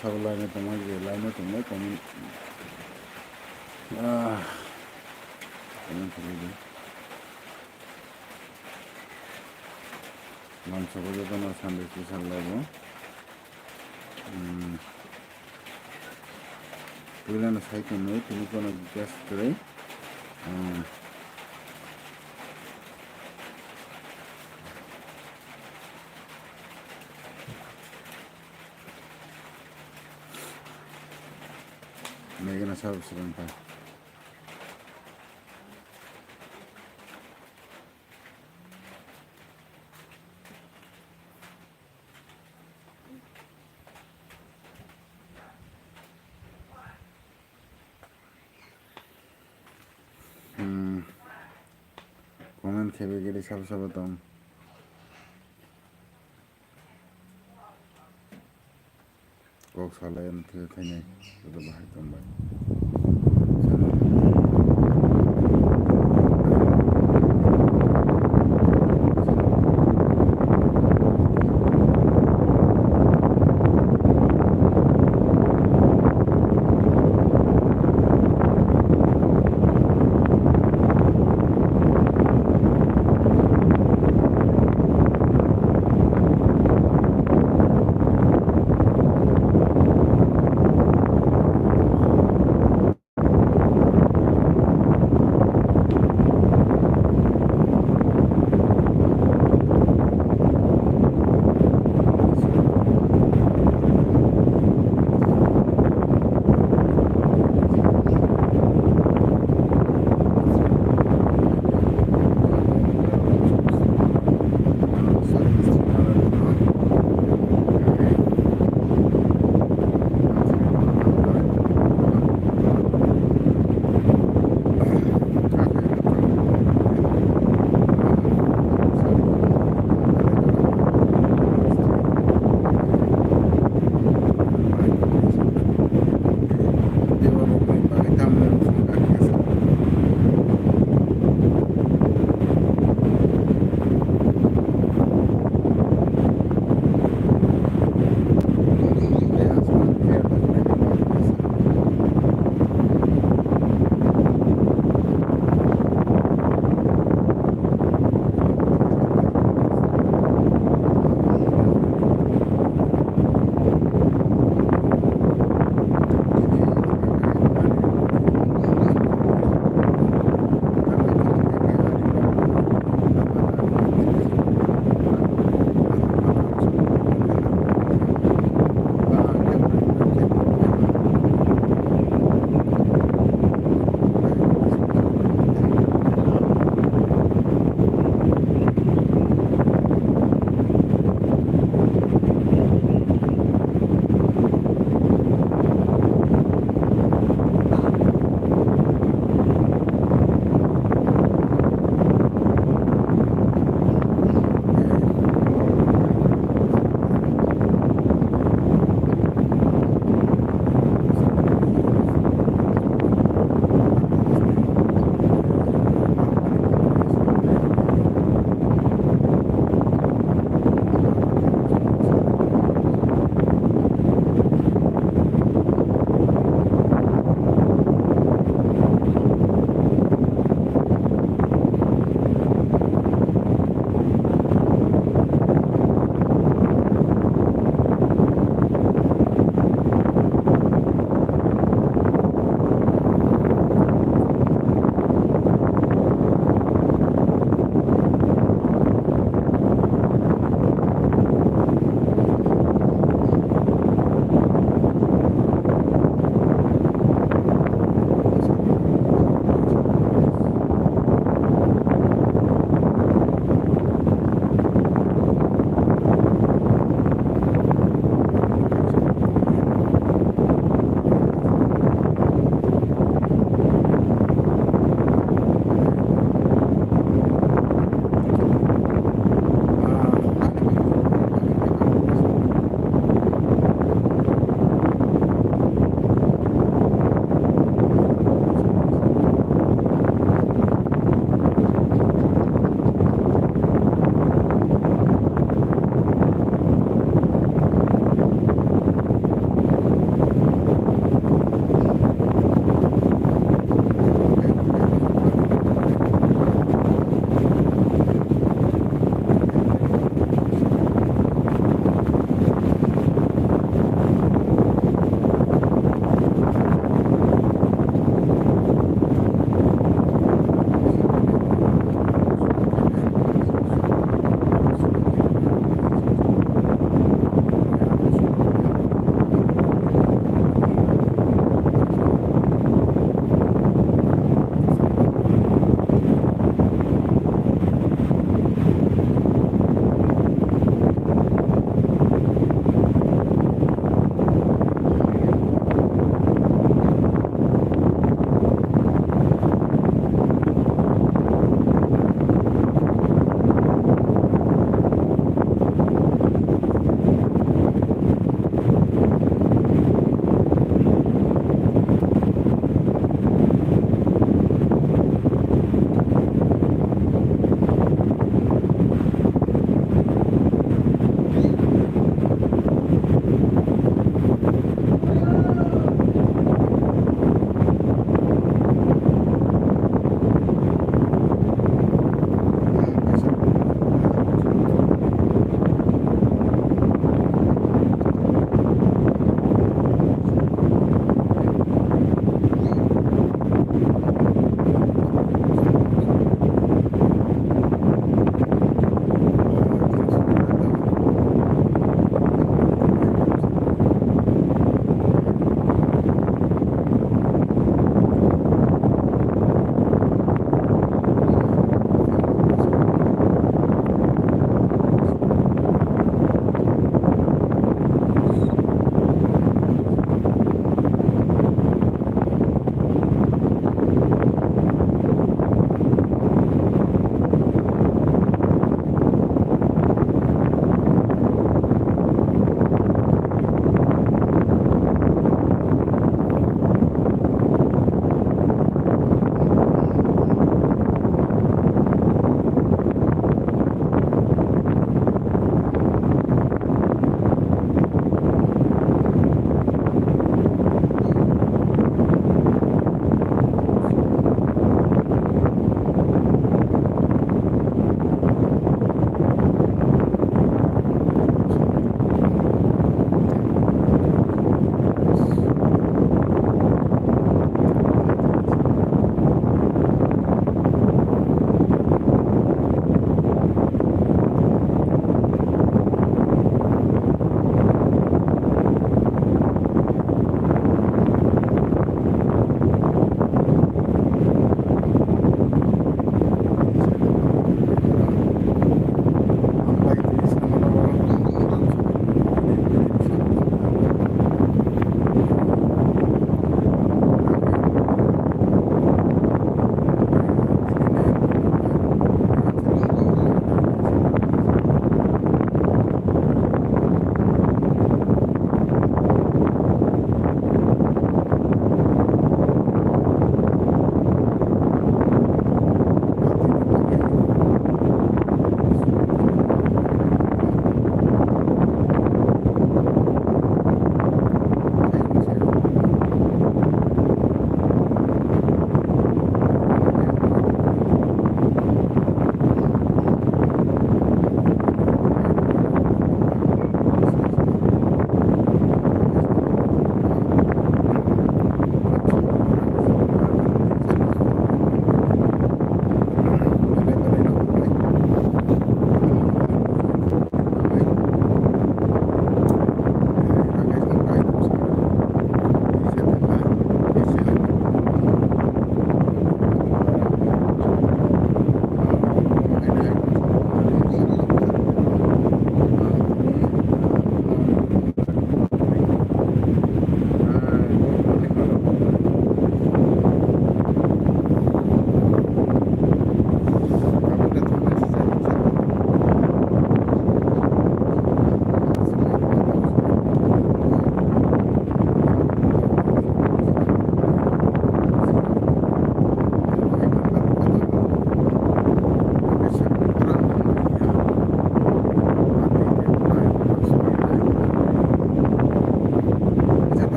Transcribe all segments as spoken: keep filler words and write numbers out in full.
Sabo line tongma je line tongnai comment. Ah, comment khulai di. Lam sabo jotono Sunday special live o. Hmm. Puila no sai tongmani tini kono guest kwrwi. Hmm. Megana sabo swrwng kha. Hmm. Comment khe begiri sabo sabo tong. Kok salai ano thwi thainai, joto bahai tongbai.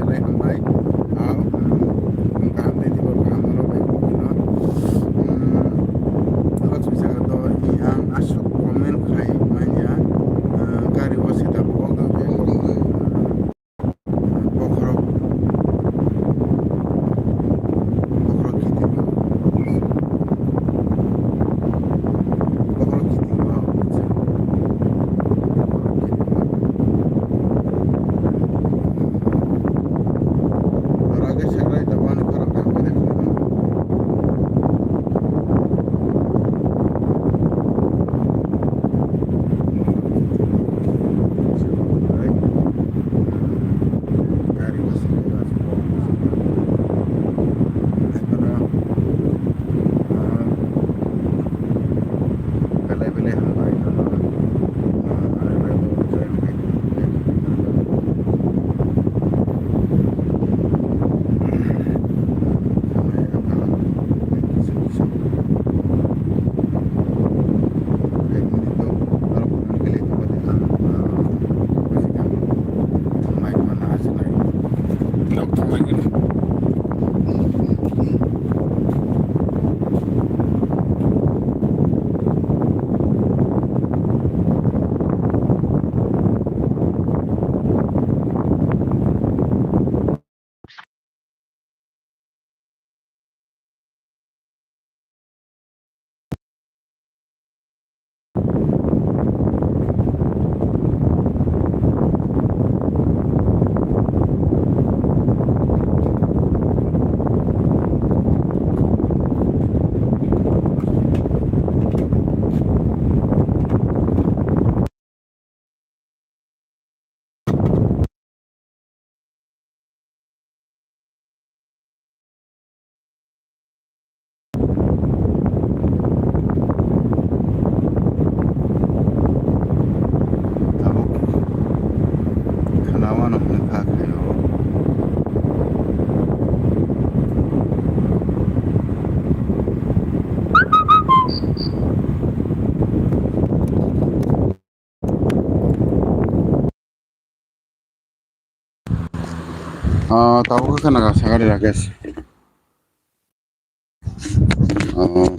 Hambai, hambai. Ah, um, kaham tei tibor kaham no bai kok no. Um, abo sui saka to, i ang aswk comment khai manya, ah, gari o sita bo kok no bai kok no. Bokhorok, bokhorok kiting no. Bokhorok kiting no. Ora ke sakrai ta wani khorang kang kene khorang. Gari masuk ke masuk. Belai belai hambai. Tabuk khwnamano hwnwi kha khaio. Ah, tabuk khe khna kha sakha de Rakesh. Ah.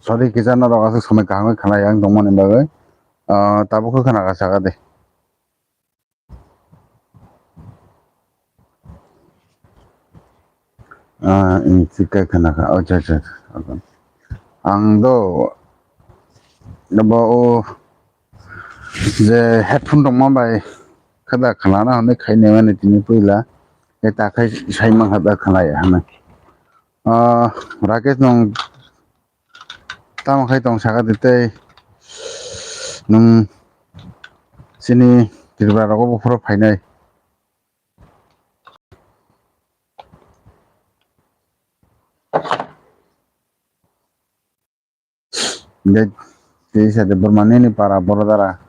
Sorry, kisa norok aswk somoi kaham khe khna yang tongmani bagwi. Ah, tabuk khe khna kha sakha de. Ah, inchi kai khna kha. Acha, acha, acha. Ang do, bo o je headphone tongma bai khe da khna na hwnwi khai naimani tini puila. E ta khai sai mankha da khna ya hwnwi. Ah, Rakesh nung Tamo khai tong saka de tei nwng chini Tripura rogo buphuru phainai. De tei sa de Burma nini para Borodara.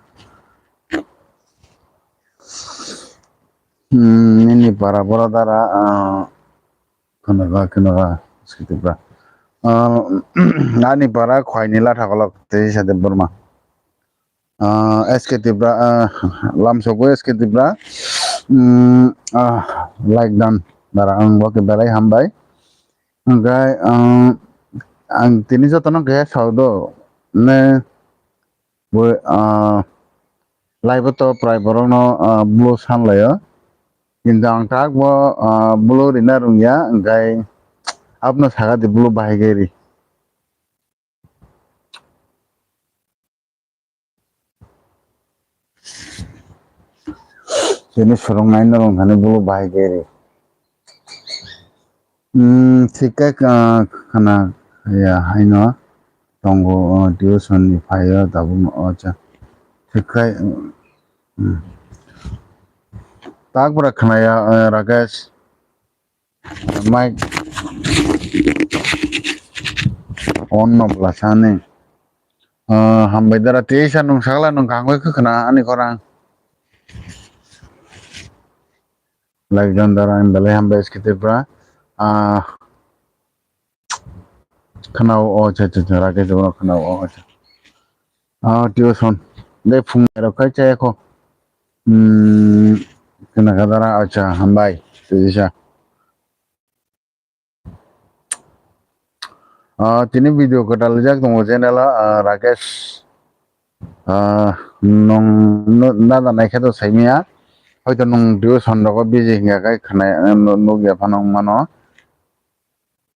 Hmm, nini para Borodara, ah, Khwnaga, khwnaga, S K Tripura. Ah, ani para Khwaini Latha Kolok tei Sadeb Burma. Ah, S K Tripura, ah, lamsogo S K Tripura. Hmm, ah, like dan dara ang bo khe belai hambai. Hwnkhe, ah, ang tini jotono khe sao do, ne, bo, ah, live o to prai borokno, ah, blue sanlaio. Kintu ang tak bo, ah, blue rina rwngya, hwnkhe abono saka di blue bahai khe ri. Chini swrwngnaino rwngthani blue bahai khe ri. Hmm, thik khe, ah, khna ya haino tongo, ah, tuition ni phaio tabuk, acha. Thik khe, hmm. Tak bwrwi khna ya, ah, Rakesh. Mic on no bwla sani. Ah, hambai dara tei sa nung sakla nung kangwi khe khna ani khorang. Like jon dara ang belai hambai S K Tripura. Ah, Khwnao, o, acha, acha, acha, Rakesh bono khwnao, o, acha. Ah, tuition. De phung rok kai chaya kho. Hmm, khna gadara, acha, hambai. Tejisa. Ah, tini video kwtal rijak tongo channel o, ah, Rakesh. Ah, nwng no-, nada naikhe to saimaya. Hoito nwng tuition rogo busy hinkha khe khwnai, nu-, nukya phano wngmano.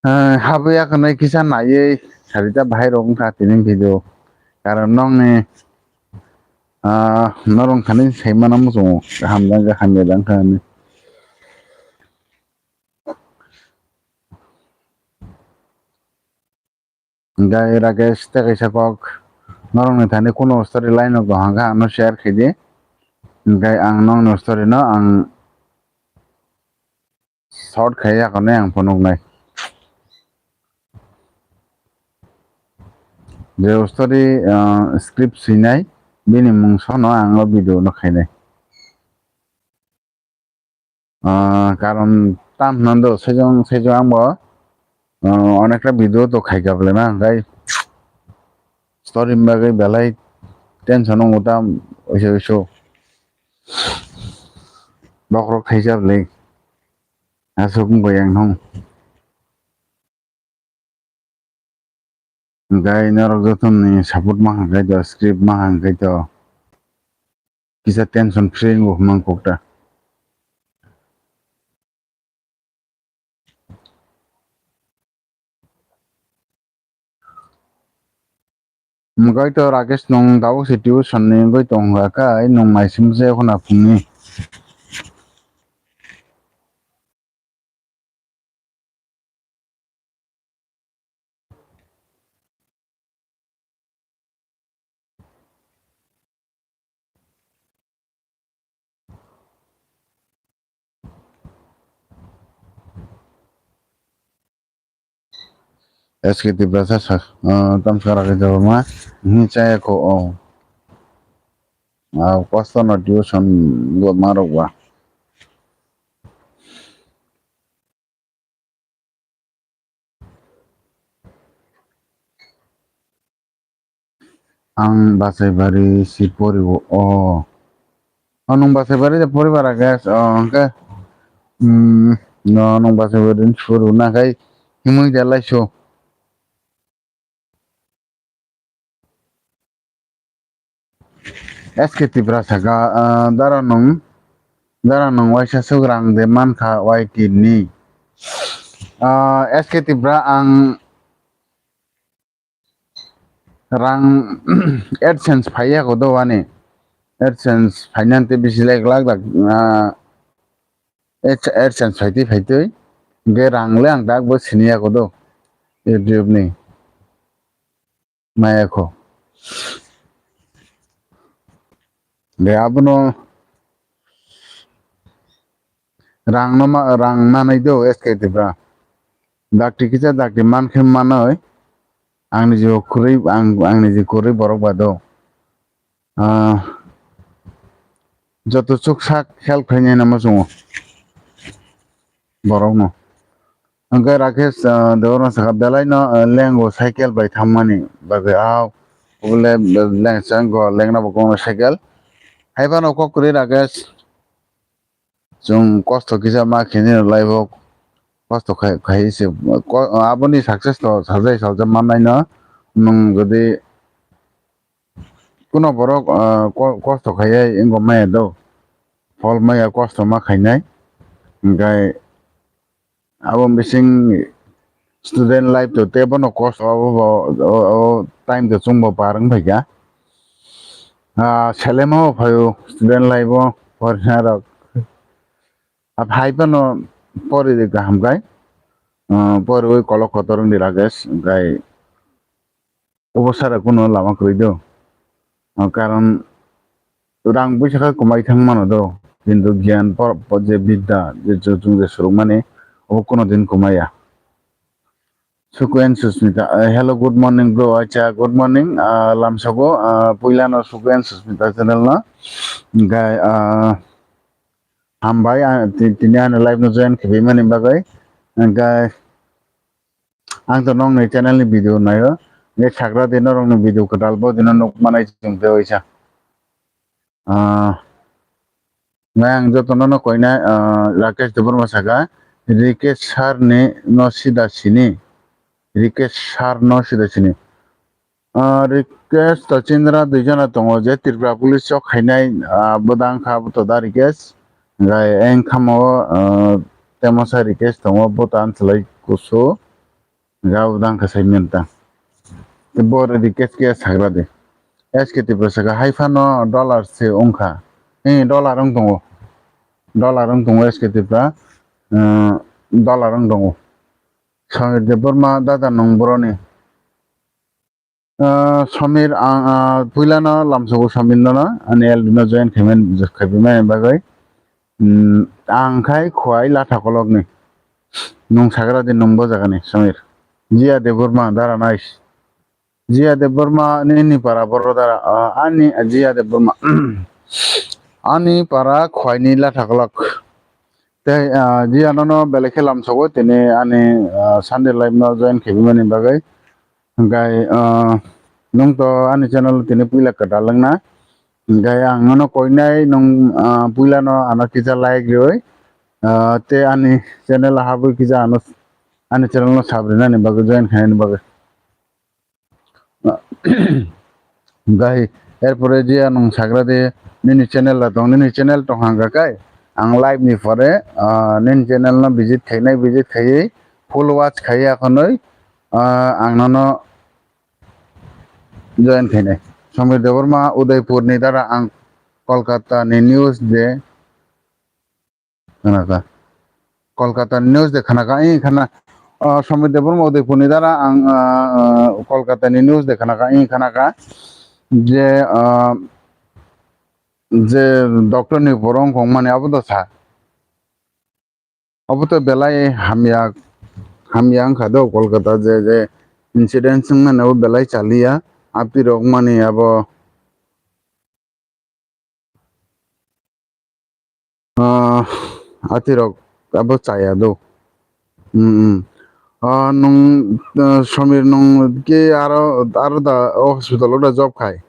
Ah, habwi akhwnai kisa naiwi sarita bahai rok wngkha tini video. Karon nokni, ah, norok thani saimano muchungo. Kaham jang khe hamya jang khe hinwi. Hwnkhe Rakesh tei kaisa kok norokni thani kunu story line rok tong hwnkhe ano share khaidi. Hwnkhe ang nokni story no ang short khai yakarnai ang phunuknai. Je story, ah, script swinai bini mung sono ang o video no khainai. Ah, karon tam hwnando sejong sejong ang bo, ah, onekta video to khaika bwlai ma hwnkhe story ni bagwi belai tension wngo tam oiso oiso bokrok khaisa bwlai aswk wngkha yang thung. Hwnkhe norok joto ni support ma hwnkhe to script ma hwnkhe to kisa tension free wngo hwnmang kok ta. Hwnkhe to Rakesh nwng tabuk se tuition ni wngwi tong kha khe nwng naisim se khuna phungni. S K Tiprasa sa, ah, tamsa ragwi jabama, hini chaya kho, oh. Ah, kosto no tuition bo ma rok ba. Ang Basaibari si pori o. O. O, nwng Basaibari de poribar age. O, hwnkhe, mm, no, nwng Basaibari ni si pori o, nakhai himwi de laiso. S K Tipra saka, ah, dara nwng, dara nwng waisa swk rang de mankha Y T ni. Ah, S K Tipra ang rang AdSense phaiya ko do ani. AdSense phainani tei bisi lek lak lak, ah, Ad-, AdSense phaitwi phaitwi. Hwnkhe rang le ang dak bo siniya ko do. YouTube ni. Maya kho. De abono rang no ma, rang manai do S K Tipra. Dakti kisa dakti man khe manoi. Ang ni je kwrwi, ang, ang ni je kwrwi borok ba do. Ah, joto chuksak help khainai hinwi muchungo borokno. Hwnkhe Rakesh, ah, Debbarma sakha, belai no, ah, lengo cycle bai thangmani bagwi, ah, obole lengsa wngkha, lengna bo kwbangma cycle. Hai phano kok kwrwi Rakesh, chwng kosto kisa ma khe nini life o kosto khai, khai se, ko-, aboni success to sajai sajak mannai no, nwng jodi Kuno borok, ah, ko-, kosto khaiya wngkha maya do. Phol maya kosto ma khainai. Hwnkhe abo bising student life to tei bono kosto abo bo, o, o time to chwngbo par wng phaikha. Ah, selemo phaio student life o porina rok. Ap hai phano pori de kaham khai. Ah, poriwi kolok kotor wng di Rakesh, hwnkhe Obo sara kuno lama kwrwi do. Ah, karon rang puisa khe kwmai thang mano do, kintu giyan por-, por-, je bidya, je chu-, chwng je swrwngmani, obo kuno din kwmaya. Suku and Susmita, ah, hello, good morning, bro. Acha, good morning. Ah, lamsogo, ah, puilano Suku and Susmita channel no. Hwnkhe, ah, hambai, ah, ti-, tini ani live no join khibimani bagwi. Hwnkhe, Ang to nokni channel ni video naio. Nge sagra di norokni video kwtal bo dino nuk manai chwng tei oisa. Ah, ngai ang jotono no koinai, ah, Rakesh Debbarma saka, Rikesh sir ni no sida sini. Rikesh sir no sida sini. Ah, Rikesh to Chindra duijona tongo je Tripura police o khainai, ah, bwdang kha bo to da Rikesh. Ngai eng khamo, ah, temasa Rikesh tongo bo to ansalai kusu. Ga bwdang kha sai menta. Te bo ready cash cash sagra de. S K T P saka hai phano dollar se wngkha. Eh, dollar wng tongo. Dollar wng tongo S K T P. Eh, dollar wng tongo. Samir Debbarma dada nung boroni. Ah, Samir, ang, ah, puilano lamsogo Samir nono, ani L D no join khaiman, khaibimani bagwi. Hmm, ang khai khwai latha kolokni. Nung sagra di nung bo jagani, Samir. Jiya Debbarma, dara nice. Jiya Debbarma, nini para borok dara, ah, ani, Jiya Debbarma. Ani para khwai ni latha kolok. Tei, ah, Jiya nono belai khe lamsogo, tini ani, ah, Sunday live no join khaibimani bagwi. Hingkai, ah, nung to ani channel tini puila kwtal wngna. Hingkai ang nono koinai nung, ah, puilano ano kisa like riwi, ah, tei ani channel habwi kisa ano, ani channel no sabrinani bagwi join khainani bagwi. Hingkai erpore je ang sagra de nini channel la tong, nini channel tong hangka kai. Ang live ni pore, ah, nini channel no visit khainai, visit khaiwi full watch khaiwi akhonoi, ah, ang nono join khainai. Samir Debbarma Udaipur ni dara ang Kolkata ni news de khanaka. Kolkata ni news de khanaka, eh, khana, ah, Samir Debbarma Udaipur ni dara ang, ah, ah, Kolkata ni news de khanaka, eh, khanaka. Je, ah, je doctor ni borong kong mani abo to sa. Obo to belai hamya, hamya wngkha do Kolkata je, je incident wngmani abo belai chaliya. Apirok mani abo, ah, atirok abo chaya do. Hmm, hmm. Ah, nung, ah, Samir nung ki aro, aro da o hospital o da job khai.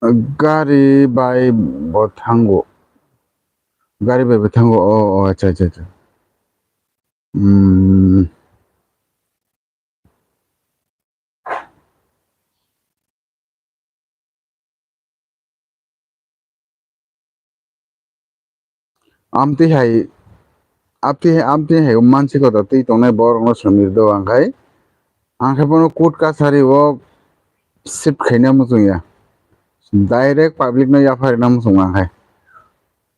Gari bai bo thango. Gari bai bo thango. Oh, oh, acha, acha, acha. Hmm. Amtwi hai, amtwi, amtwi hai mansi kota twi tongnai borok no Samir do ang khai. Ang khai bono court kasari o shift khaina muchung ya. Direct public no yapharina muchung ang khai.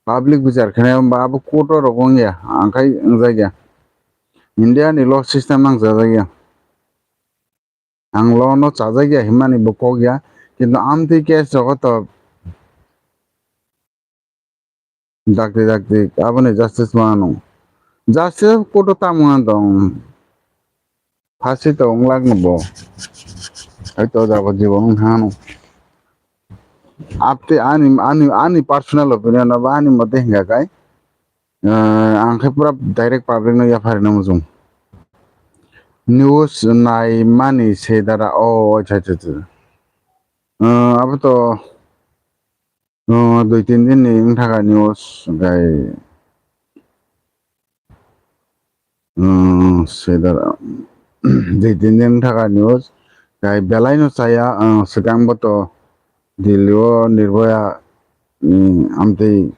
Public bichar khaina ba abo court o rok wng ya. Ang khai wng jak ya. India ni law system nang chajak ya. Ang law no chajak ya himani bo kok ya, kintu amtwi case rogo to dakti dakti aboni justice mano. Justice court o tamo wngna tong, phasi to wng lak no bo, hai to jago jibon wng thang no. Apte ani, ani, ani personal opinion abo ani mote hinga kai. Ah, ang khe pura direct public no yapharina muchung. News nai mani se dara, oh, acha, acha, acha. Ah, abo to, ah, dui tin din ni wng thaka news, gai, ah, se dara, dui tin din wng thaka news, gai belai no chaya, ah, swkang bo to Delhi o Nirbhaya, mm, amtwi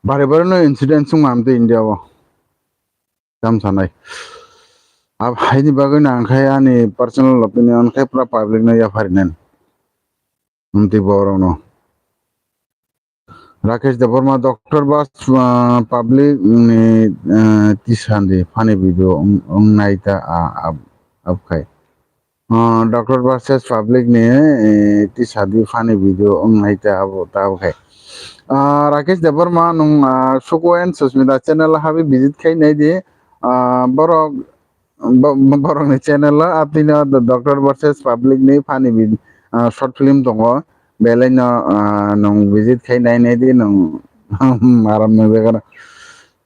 Bare bare no incident sung mam tei India o. Tam sanai. Ab haini bagwi no ang khai ani personal opinion khai pura public no yapharinen. Amtwi borok no. Rakesh Debbarma doctor bas, ah, public ni, ah, tisandi funny video wng, wng nai ta, ah, ab, ab khai. Ah, doctor versus public ni, eh, tisa di funny video wng nai ta abo, ta abo khai. Ah, Rakesh Debbarma nung, ah, Suku and Susmita channel habi visit khai nai di. Ah, borok, bo-, bo-, borok ni channel o atwi no do-, doctor versus public ni funny vid-, ah, short film tongo. Belai no, ah, nung visit khai nai nai di nung aram nung jaga no.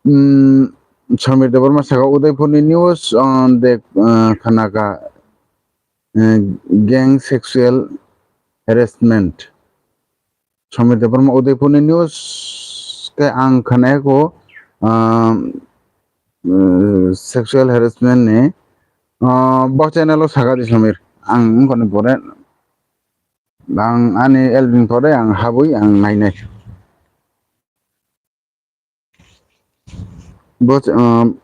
Hmm, Samir Debbarma saka Udaipurni news, ah, de, ah, khanaka, eh, gang sexual harassment. Samir Debbarma Udaipurni news khe ang khanayago, ah, eh, sexual harassment ni, ah, bo channel o saka di Samir. Ang wngkha ni pore, ang ani L B ni pore ang habwi ang nainai. Bo, um,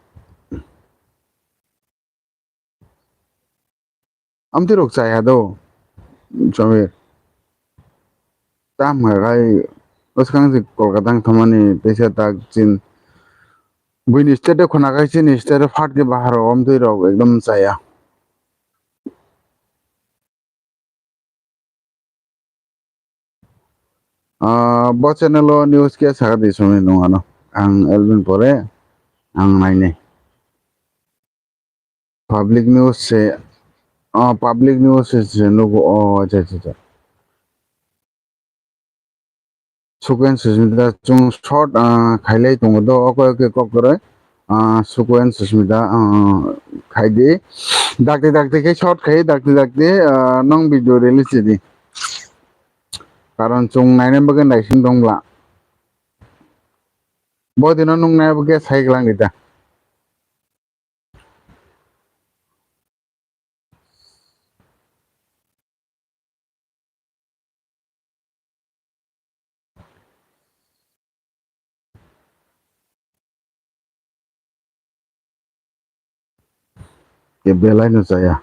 amtwi rok chaya do, Samir. Tam hai kai, bwskang si Kolkata thumani teisa tak chin. Buini state khona kai chini state phat ke bahar o amtwi rok ekdom chaya. Ah, bo channel o news khe saka di songni nung ano. Ang L B ni pore ang nainai. Public news se, oh, public news se, se nugo, oh, acha, acha, acha. Sukuen Susmita chung short, ah, khailai tongo do, okay, okay, kok kwrwi. Ah, Sukuen Susmita, ah, khaidi. Dakti dakti khe short khai, dakti dakti, ah, nong video release di. Karon chung naina bagwi naising dongla. Bo dino nung nai bagwi sai glang di ta. Ke belai no chaya.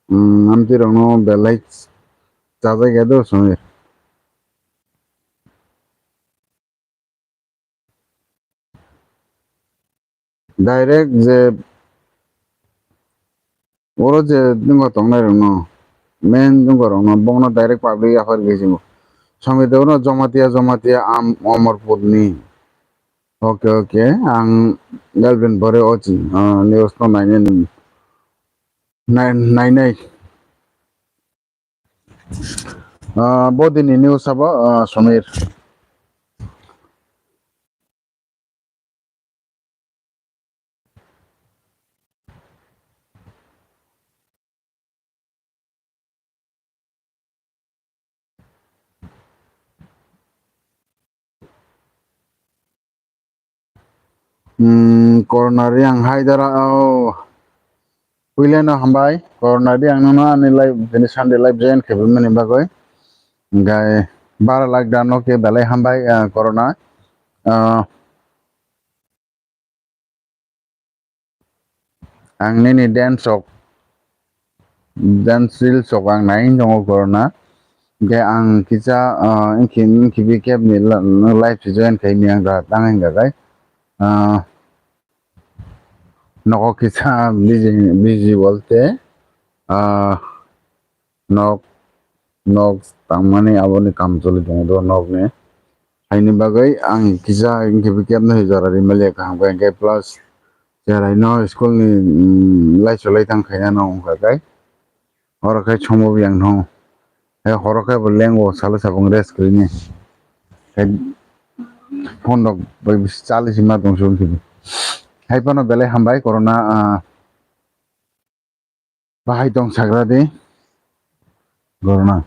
Hmm, amtwi rokno belai chajak ya do songwi. Direct je oro je jwngo tongnai rokno, main jwngo rokno, bokno direct public yaphar gwi swngo. Songwi de oro Jamatia, Jamatia, am, Omorpurni. Okay, okay, ang Galvin Bore ochi, ah, news no nainai, nai-, nainai. Ah, bo dini news abo, ah, Samir. Hmm, Corona Reang hai dara, oh. Puilano hambai, Corona Reang nono ani live, tini Sunday live join khaibimani bagwi. Hingkai bara lakh dano khe belai hambai, ah, Corona. Ah, Ang nini dance rok, dance reels rok ang nai tongo Corona. Hingke ang kisa, ah, wngkhe, wngkhe B K F ni la-, live se join khai miyang da tang hingka kai. Ah, nogo kisa busy, busy bolte, ah, nok, nok tangmani aboni kam choli tongo do nokni. Haini bagwi ang kisa wngkhe kebno hai jora rimaliya kaham khe, hwnkhe plus cheraino school ni, mm, lai cholai thang khaina no wngkha khe. Oro khe somo biyang no. He horo khe bo lengo salo sabung rest kwrwini. He phone rok bai chali sima tong sung khe. Hai phano belai hambai Corona, ah, Bahai tong sagra di. Corona.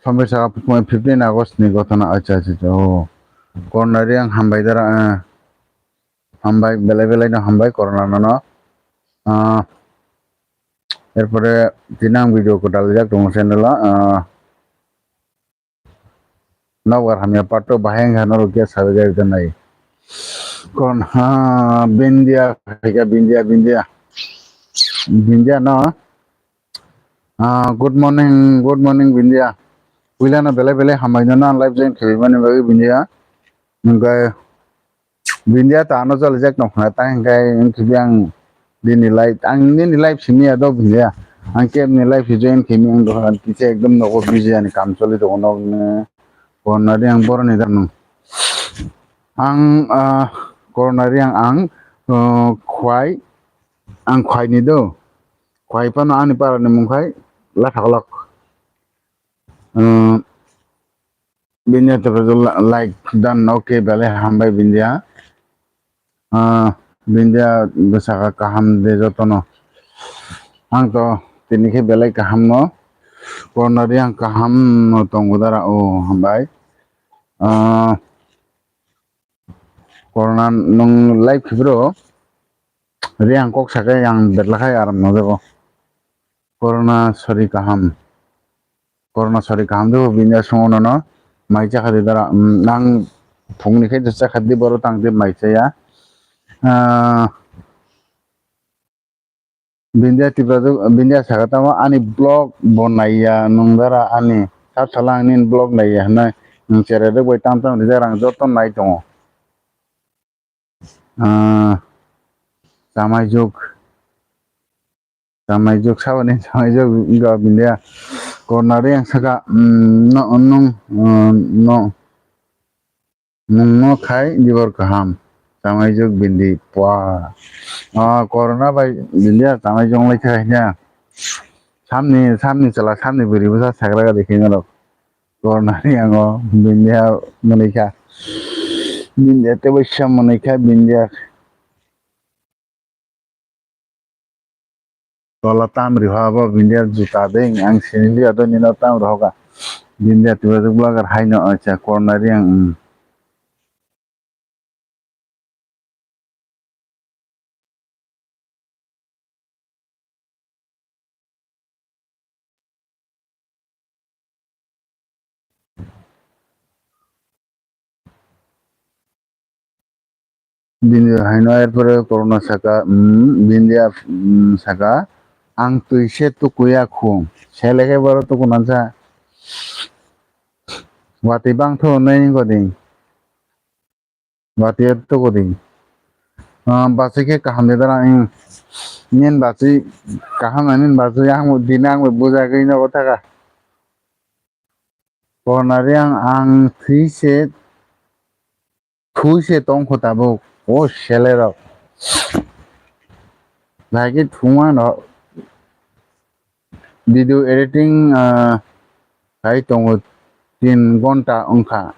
Sombai saka fifteen August ni gotona. Acha, acha, acha. Oh. Corona Reang hambai dara, eh. Hambai, belai belai no hambai Corona no no. Ah, erpore tini ang video ko dalijak tongo channel o. Ah, Nokbar hamya part two bahai wngkha norok khe sabai gari tanai. Kon ha Bindia khaika Bindia Bindia. Bindia no. Ah, good morning, good morning Bindia. Puila no belai belai hambai no na live join khabai mani bagwi Bindia. Hingke Bindia ta ano chalijak tong khna, ta hingke wngkhe ang nini live, ang nini live simi ya do Bindia. Ang kebni live se join khe mi ang dohor kisa ekdom nogo busy ani kam choli tongo nokni. Corona Reang boroni da nung. Ang, ah, Corona Reang ang, ah, khwai, ang khwai ni do. Khwai phano ani para ni mung khai Lathakolok. Ah, Bindia to like dan, okay, belai hambai Bindia. Ah, Bindia bwsaka kaham de jotono. Ang to tini khe belai kaham no. Corona ri ang kaham no tongo dara o hambai. Ah, Corona nwng live khibro. Ri ang kok sakai ang betla khai aram no jago. Corona sori kaham. Corona sori kaham de bo bini aswk ono no mai chakha de dara. Nang phungni khe chakha de boro tang de mai chaya. Ah, Bindia Tipra, Bindia saka tamo ani blog bo naiya nung dara ani sat sala ang nini blog naiya hwnwi nwng chere rwk bai tam tam rijak rang joto nai tongo. Ah, Chamaijuk, Chamaijuk saboni Chamaijuk wngkha Bindia. Corona ri ang saka, mm, no, nung, mm, no. Nwngno khai dibor kaham, Chamaijuk Bindi pua. Ah, corona bai Bindi ya Chamaijuk wnglaikha hinya. Samni, samni chwla, samni bwrwi bwsa sagra gadi khe norok. Corona ni yango Bindi ya mwnwi kha. Bindi ya tei bai sa mwnwi kha Bindi ya. Tola tam riho abo Bindia juta de ang sini liya do nino tam riho ka. Bindia tuwajwk blogger haino acha corona ri ang. Bini haino erpore corona saka, mm, Bindia, mm, saka, ang twi se tukuya khu. Sele khe boro tuku nansa. Watwi bang tho nai ni godi. Watwi tuku di. Ah, basi khe kaham de dara, mm, nin basi kaham na nin basi ang dina ang bujagwi nogo thaka. Corona ri ang, ang twi se, thui se tong kho tabuk. O sele rok. Lagi thuma no video editing, ah, khai tongo tin gonta wngkha.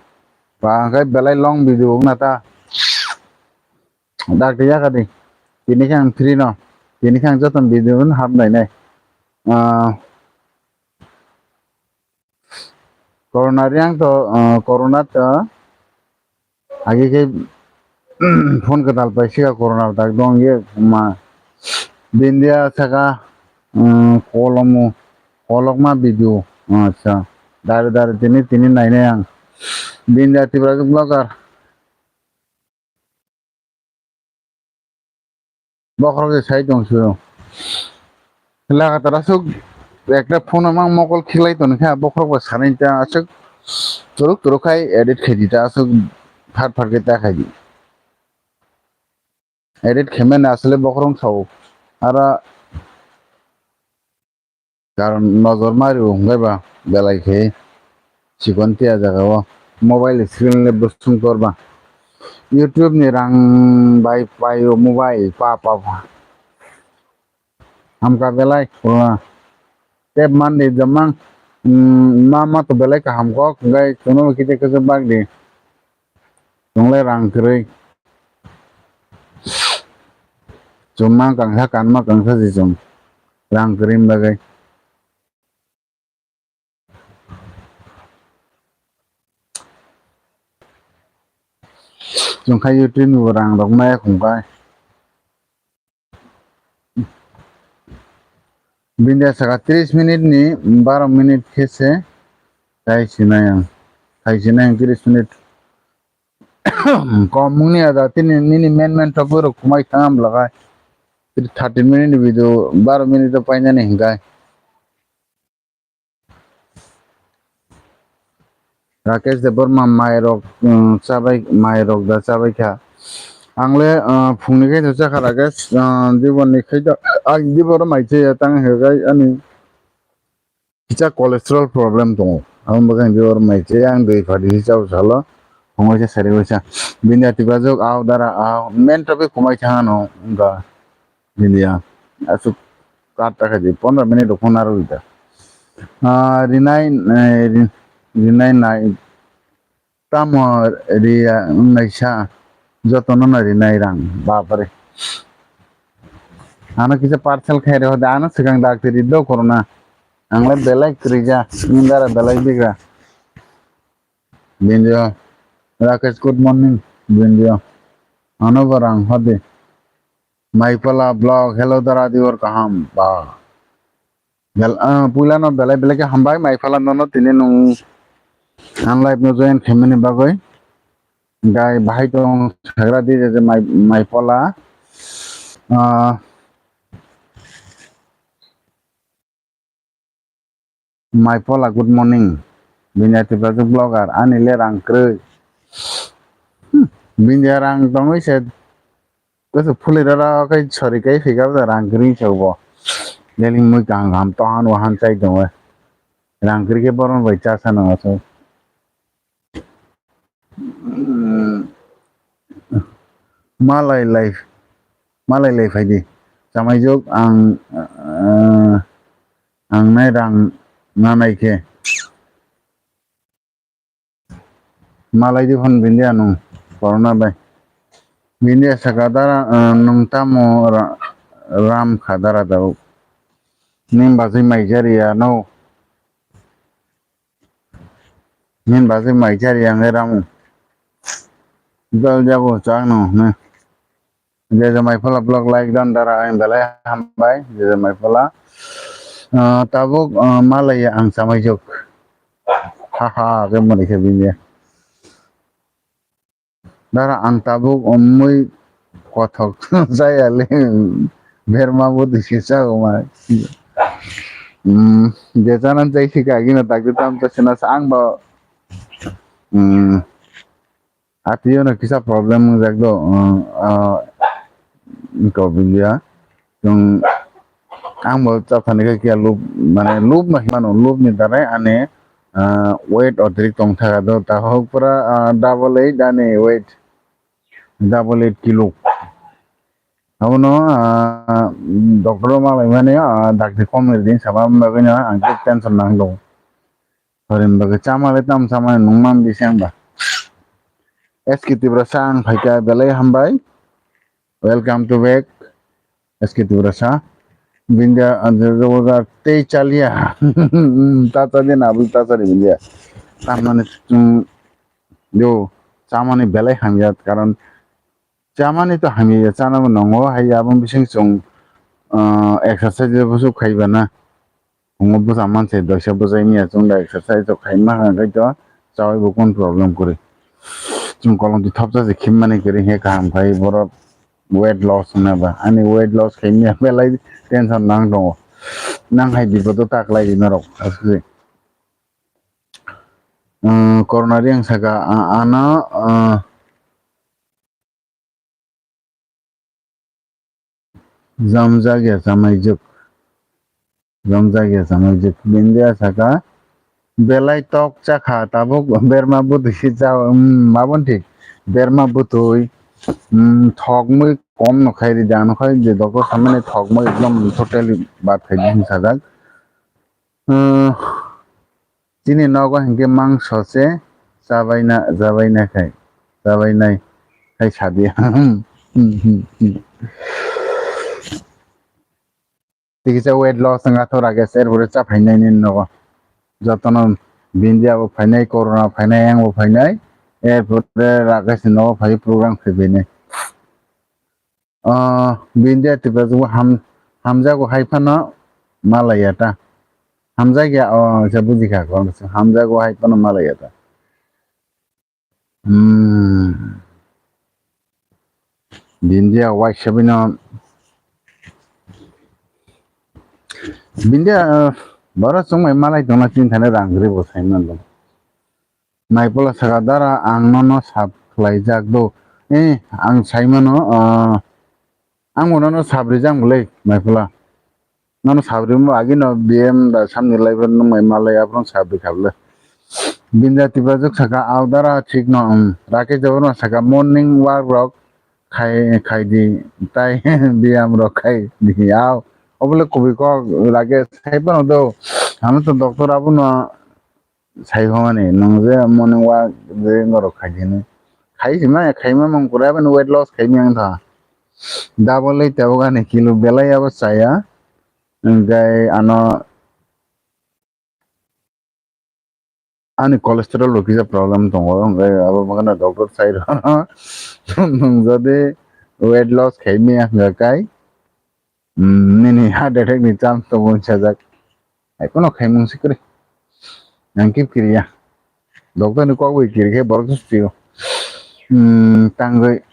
Ba hwnkhe belai long video wngna ta. Dakti yakadi. Tini khe ang free no. Tini khe ang joto video no hap nai nai. Ah, Corona riang to, ah, corona to agi khe phone kwtal pai sika corona dak dong ye ma Bindia saka, um, kolomu kolokma video. Acha, dare dare tini tini nainai ang Bindia Tipra blogger. Bokhorok se sai tong sio. Lagatar aswk ekta phone mang mokol khiklai tong kha bokhorok ba sanai ta aswk turuk turuk khai edit khai di ta aswk phat phat khe ta khai di. Edit khe mene asle bokhorok sao. Ara Karon nojor mari o hwnkhai ba belai khe chikon tia jaga o mobile screen le bwswng tor ba. YouTube ni rang bai pai o mobile pa pa pa. Hamkha belai khulna. Tep mandi jamang, mm, ma ma to belai kaham kok hwnkhai chwngno kisa kisa bak di. Chwngle rang kwrwi. Chumma kangsa kanma kangsa se chwng. Rang kwrwi bagwi. Chwng kha YouTube ni bo rang rok maya khum kha. Bindia saka tris minute ni baro minute khe se khai sinai ang. Khai sinai ang tris minute. Kom mungni ada tini nini men men tok borok kumai thang am lagai. Thirty minute ni video baro minute o painani hinkai. Rakesh Debbarma mairok, um, chabai, mairok da chabai kha. Ang le, uh, phungni khe no chakha Rakesh, uh, dibor ni khe da, ang dibor mai che ya tang he gai ani kisa cholesterol problem tongo. Ang bo khe dibor mai che ang dui phadi chao salo. Phungoi se sari waisa. Bindia Tipra jok au dara au. Main topic kumai thang ano da. Bindia. Asuk kat ta khaji pondro minute rok phone aro rida. Ah, rinai, eh, ri-, rinai nai. Tamo riya wngnaisa. Jotono no rinai rang, bapre. Ano kisa parcel khairi hode, ano swkang dakti ri do corona. Ang le belai kwrwija, nini dara belai bigra. Binjo, Rakesh, good morning, binjo. Ano bo rang hode. Maipala blog, hello dara diyor kaham, ba. Bel-, ah, puila no belai belai khe hambai, Maipala nono tini nung ang live no join khaimani bagwi. Gai bahai tong sagra di je Mai-, Maipala. Ah, Maipala, good morning. Bini ati bajak blogger, ani le rang kwrwi. Hmm, bini rang tongwi se. Kaisa phulwi rara khe sori kai phika bo rang kwrwi se bo. Leling mui kaham kaham tohan wahan chai tongo. Rang kwrwi khe boron bai cha sa nango se. Malai lai, malai lai phaidi. Chamaijok ang, ah, ang nai rang nanai khe. Malai di phone bindia nung corona bai. Bindia saka dara, ah, nung tamo ra-, ram kha dara dao. Ning bajwi mai jari ya no. Ning bajwi mai jari ya ngai ramu. Dal jago chang no ne. Jejamai phala blog like dan dara ang belai hambai, jejamai phala. Ah, tabuk, ah, malaya ang chamai juk. Ha ha, ke mani khe bini. Dara ang tabuk umui kothok jaya le berma bo disi sa umai. Hmm, je chanan jai sika gina takdi tam ta sina sa ang ba. Hmm. Atio no kisa problem wngjak do, uh, uh, ko bilia. Chwng, ang bo chathani khe kiya lub, mane lub no hinmano, lub ni darai ani, uh, weight otrik tong thaga do, ta hok pura, uh, double eight ani weight, double eight kilo. Abono, uh, doctor o malai mani, uh, dakti kom ni din sama bagwi no ang khe tension nang do. Horim bagwi chama le tam chama nungman bising ba. S K Tiprasa ang phaikha belai hambai. Welcome to back S K Tiprasa. Bindia anjir rogar tei chalia. Tata din abul tata di bindia. Tamani chung yo chamani belai hamya karon chamani to hamya chana bo nongo hai abang bising chung, ah, exercise bo su khaiba na. Phungo bwsa manse doisa bwsai miya chwng da exercise rok khai ma hwnkhe to chawai bo kun problem kwrwi. Chwng kolom twi thopsa se khim mani kwrwi he kaham khai borok weight loss wngna ba. Ani weight loss khai miya belai tension nang tongo. Nang hai bipodo ta kwlai di norok aswk. Umm, corona ri ang saka, a-, ano, a, Jamjak ya chamaijuk. Jamjak ya chamaijuk. Bindia saka belai tok chakha tabuk berma butwi si cha, um, mabon thik. Berma butwi, um, thokmwi kom no khai ri da no khai je doktor samani thokmwi ekdom totally bad khai di sajak. Uh, chini nogo hinkhe mangso se chabaina, chabaina khai, chabainai khai sadia. Tikisa weight loss wngkha to Rakesh, erpore cha phainai nini nogo. Jotono Bindia bo phainai, Corona phainai, yang bo phainai, erpore Rakesh ni nogo phai program khe phainai. Ah, Bindia Tripura bo ham-, hamjago hai phano malaya ta. Hamjak ya, oh, se buji kha, kon se hamjago hai phano malaya ta. Hmm. Bindia wai sabino. Bindia, ah, boro chwng bai malai tongna chini thani rang gri bo sai man. Naipola saka dara ang nono sap khlaijak do. Eh, ang saimano, ah, ang bo nono sap rijak bwle, Naipola. Nono sap rimo agi no B M da samni lai phano nung mai malai aphano sap rikha bwle. Binda Tiprajwk saka, "Ao dara thik no, um, Rakesh Debbarma saka morning walk rok khai, khai di, tai biyam rok khai di, ao." Obole kubui kok Rakesh sai phano do. Ano to doctor abono sai phamani, nwng je morning walk je norok khaidi hinwi. khai sima, khaima mung kwrwi, aboni weight loss khaimani ang tha. Double tabuk ani kilo belai abo chaya. Hwnkhe ano ani cholesterol bo kisa problem tongo, hwnkhe abo bagwi doctor sai rw. Nwng jodi weight loss khaimaya hwnkha kai, mm, nini heart attack ni chance tongo hwnwi sajak. Hai kono khaimung se kwrwi. Ang khe kiriya. Doctor ni kok bai kiri khe borok se twiyo. Hmm, tangwi,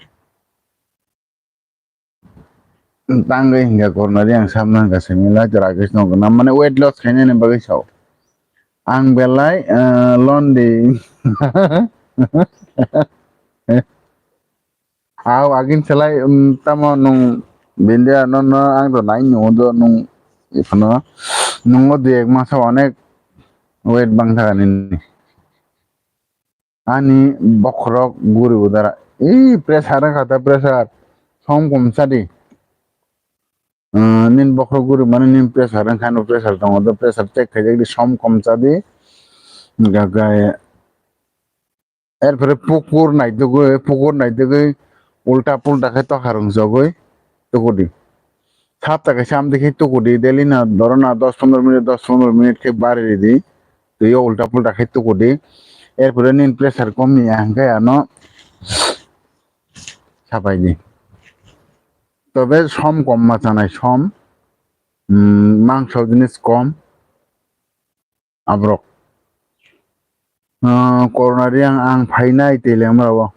tangwi hingka kornari ang samna hingka simi lai to Rakesh no gana mane weight loss khainani bagwi sao. Ang belai, eh, londi. Aw, agin selai, um, tamo nung bindia no, no, ang to nai nung do nung iphano nungo dui ek masa onek weight bang thaka nini. Ani bokhorok guri udara. Ii, pressure wngkha ta, pressure. Som kom chadi. Uh, nin bokhorok guri mani nin pressure wngkha, no pressure tongo, do pressure check khaijak di, som kom chadi. Gagai. Erpore pukur naitugwi, pukur naitugwi ulta pulta khe tokha rwngsogwi tukudi. Sapta kaisa amtwi khe tukudi, daily no dorona dos pondro minute, dos pondro minute khe bari ridi. Twiyo ulta pulta khe tukudi. Erpore nini pressure kom ya hwnkhe ano sapai di. Tobe som kom ma chanai som, mm, mangso jinis kom. Aborok. Ah, Corona Reang ang phainai Telemra o.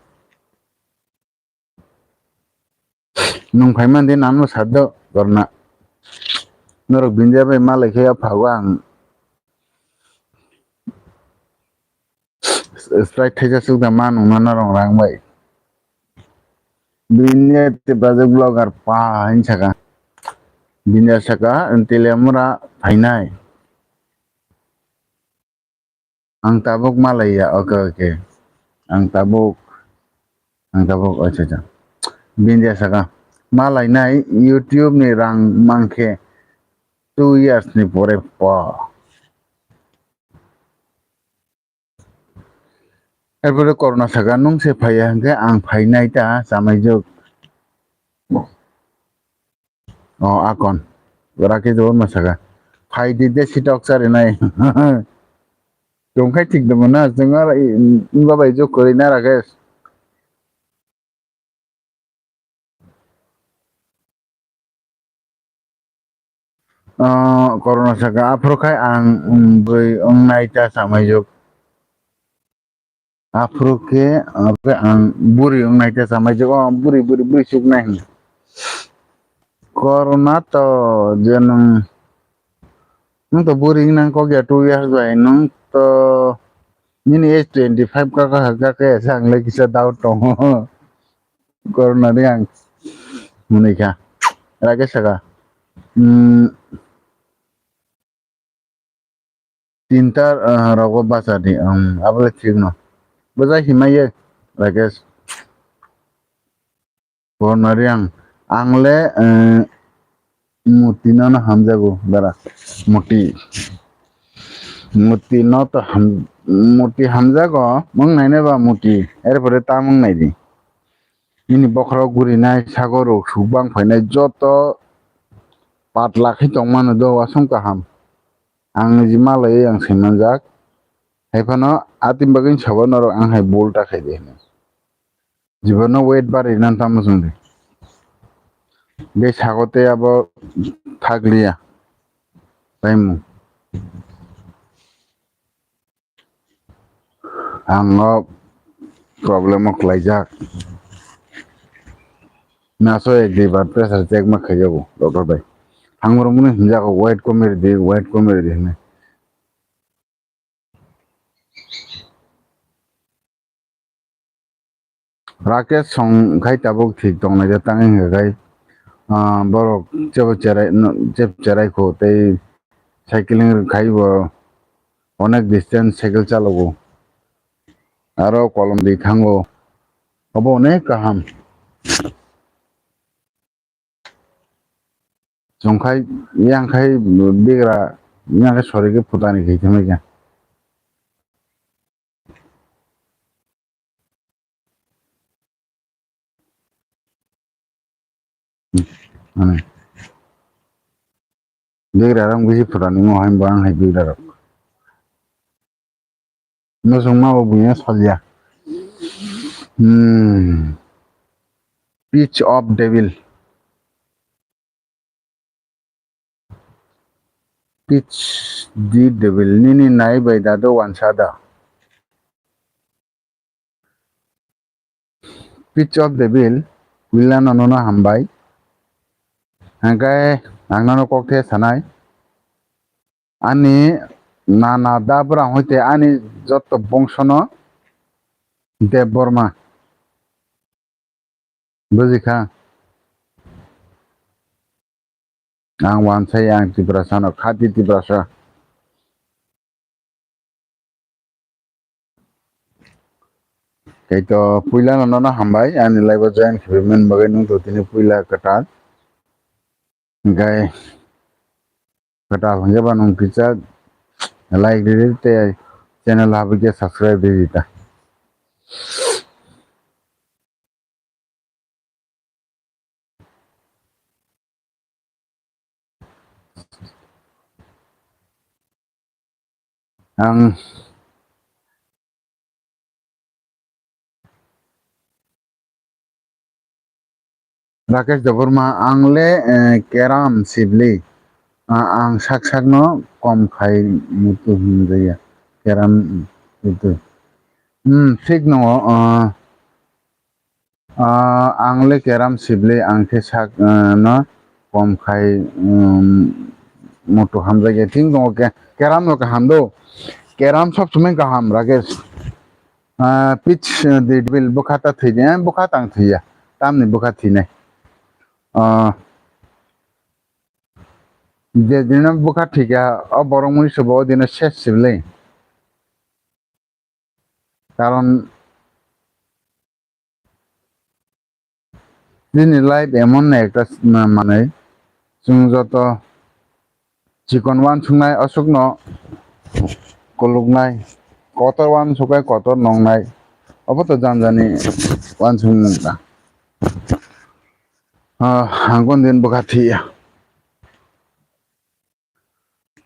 Nwng phaimani di nangno saddo Corona. Norok bindia bai malai khe phago ang. Sprite thaisa sukda ma nungna norok rang bai. Bindia te project vlogger pa hin saka. Bindia saka Telemra phainai. Ang tabuk malaiya, oke, oke. Ang tabuk, ang tabuk, acha, acha. Bindia saka, malainai YouTube ni rang mankhe two years ni pore po. Erpore Corona saka, nung se phaiya hwnkhe ang phainai ta chamaijuk. O akon. Rakesh Debbarma saka. Phai di de sitok chari nai. Tongkhai thik dongma na, chwng aro i, wngba bai jok kwrwi na Rakesh. O Corona saka, aphuru khai ang, um, bwrwi wngnai ta chamaijuk. Aphuru khe, aphuru khe ang buri wngnai khe samai je, o buri, buri, buri chuknai hwnwi. Corona to je nwng, nwng to buri wngnang kok ya two years bai, nwng to nini age twenty five ka, ka, ka, ka, ka, sa ang le kisa doubt tongo. Corona ni ang hwnwi kha. Rakesh saka, hmm, Tinta, ah, rogo bacha di, um, abole thik no. Bwsa himai ye, Rakesh. Corona Reang, ang le, eh, muti no no hamjago, dara. Muti. Muti no to ham, muti hamjago, mung nai nai ba muti. Erpore ta mung nai di. Nini bokhorok gurinai, sagorok suk bang phainai, joto patla khe tongmano do, wasung kaham. Ang niji malaiwi ang saimanjak. Haiphano atwini bagwi sabo norok ang hai bul ta khaidi hinwi. Jibono weight bari nan tamo chwngdi. Be sago tei abo thakliya. Taimu. Ang o problem o kwlaijak. Naso ek dui bar pressure check ma khaijago doctor bai. Ang borok mwnwi hinjago weight komwi rwdi, weight komwi rwdi hinwi. Rakesh song khai tabuk thik tongnai de tang wngkha khai, ah, borok chebo cherai, no, chebo cherai kho tei cycling khai bo onek distance cycle chalogo. Aro kolom di thango. Obo onek kaham. Chwng khai, yang khai bigra, yang khai sori khe phutani khai thangma khe. Ani. Bigra rok bisi pura ni mo hai bo ang hai bigra rok. Muchungma bo buino salya. Hmm. Pitch of devil. Pitch the devil. Nini nai bai da do wansa da. Pitch of devil. Puila no nono hambai. Hingke ang nono kok the sanai. Ani nana dabra hoite ani jotto bongsono Debbarma. Bujikha? Ang wansai ang Tiprasa no, khati Tiprasa. Kaitor puila no nono hambai, ani live o join khibi men bagwi nung to tini puila kwtal. Hingke kwtal hingke ba nung kisa like riri tei channel habike subscribe riri ta. Ang Rakesh Debbarma, ang le, eh, keram sibli. Ah, ang sak sak no kom khai mutu hwnjaya. Keram mutu. Hmm, thik no, ah, ah, ang le keram sibli, ang khe sak, ah, no kom khai, um, mutu hamjakya. Thik no ke-, keram no kaham do. Keram sob somoi kaham, Rakesh. Ah, pitch, eh, the devil, bwkha ta thwi de, eh, bwkha tang thwi ya. Tamni bwkha thwinai. Ah, je dino bwkha thwikha, o borok mui se bo o dino ses sibli. Karon Chini life emon na ekta s-, ma-, manwi, chwng joto chikon uansuknai aswkno kuluknai, kotor uansuknai kotor nongnai, obo to jani jani uansukmung ta. Ah, ang kon din bwkha thwiya.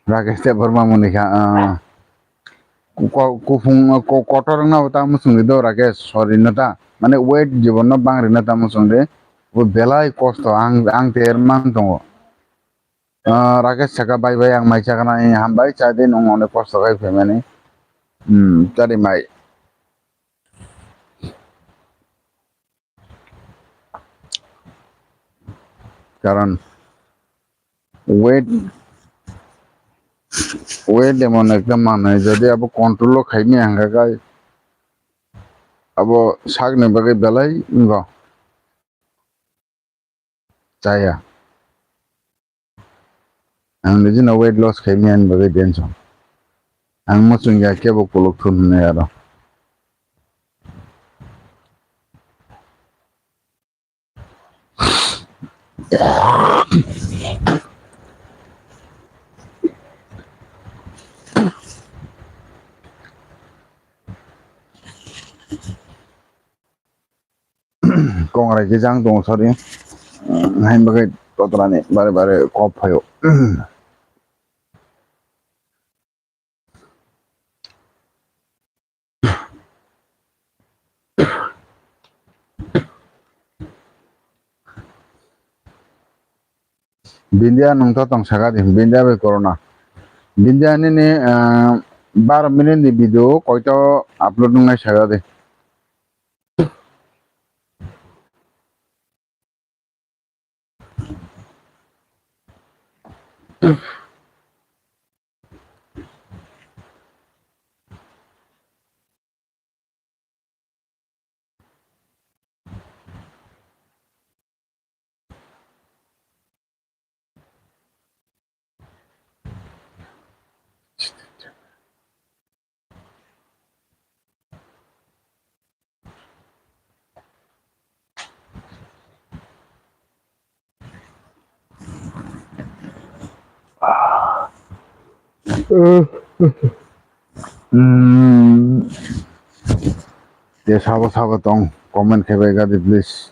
Rakesh Debbarma moni kha, ah, ko-, kuphung, ko-, kotor wngna bo tamo chwngwi do Rakesh, sorry no ta, mane weight jibon no bang rina tamo chwngwi, bo belai kosto ang, ang ter mang tongo. Ah, Rakesh saka, "Bye bye, ang mai chakana," hambai, chai di nwng onek kosto khai phaimani. Hmm, chari mai. Karon weight, weight emon ekta manwi, jodi abo control o khaimaya hwnkha khe abo sakni bagwi belai wngo. Chaya. Ang nijino weight loss khaimaya hwnwi bagwi tension. Ang muchungya kebo kuluk thun hwnwi aro. Kongrai khe jang tongo, sorry. Hain bagwi totrani bare bare kok phaio. Bindia nwng to tong saka di, Bindia bai corona. Bindia nini, ah, baro minute ni video koito upload wngnai saka di. Hmm. Te sabo sabo tong, comment khe bai gadi, please.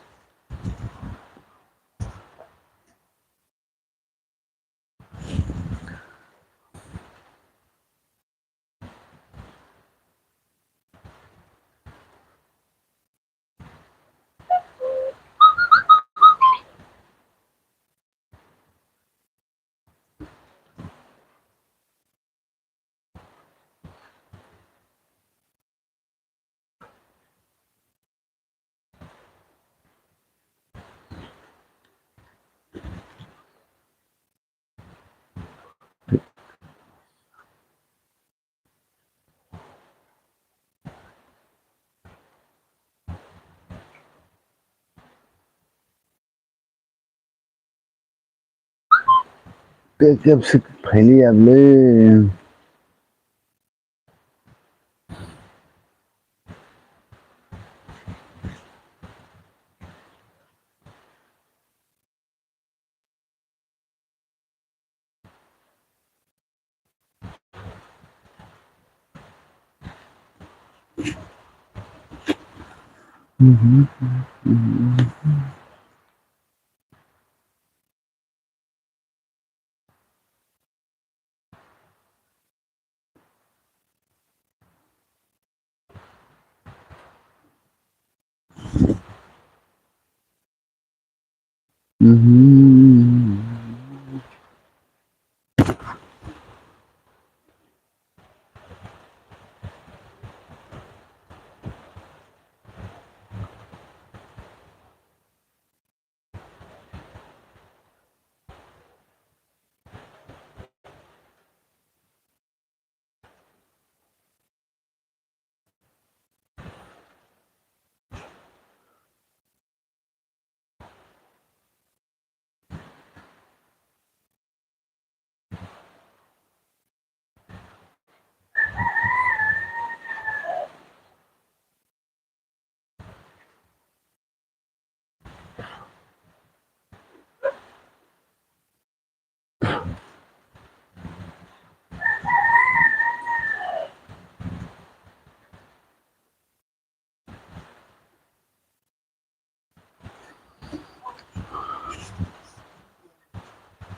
Kebsi phailiya bwle.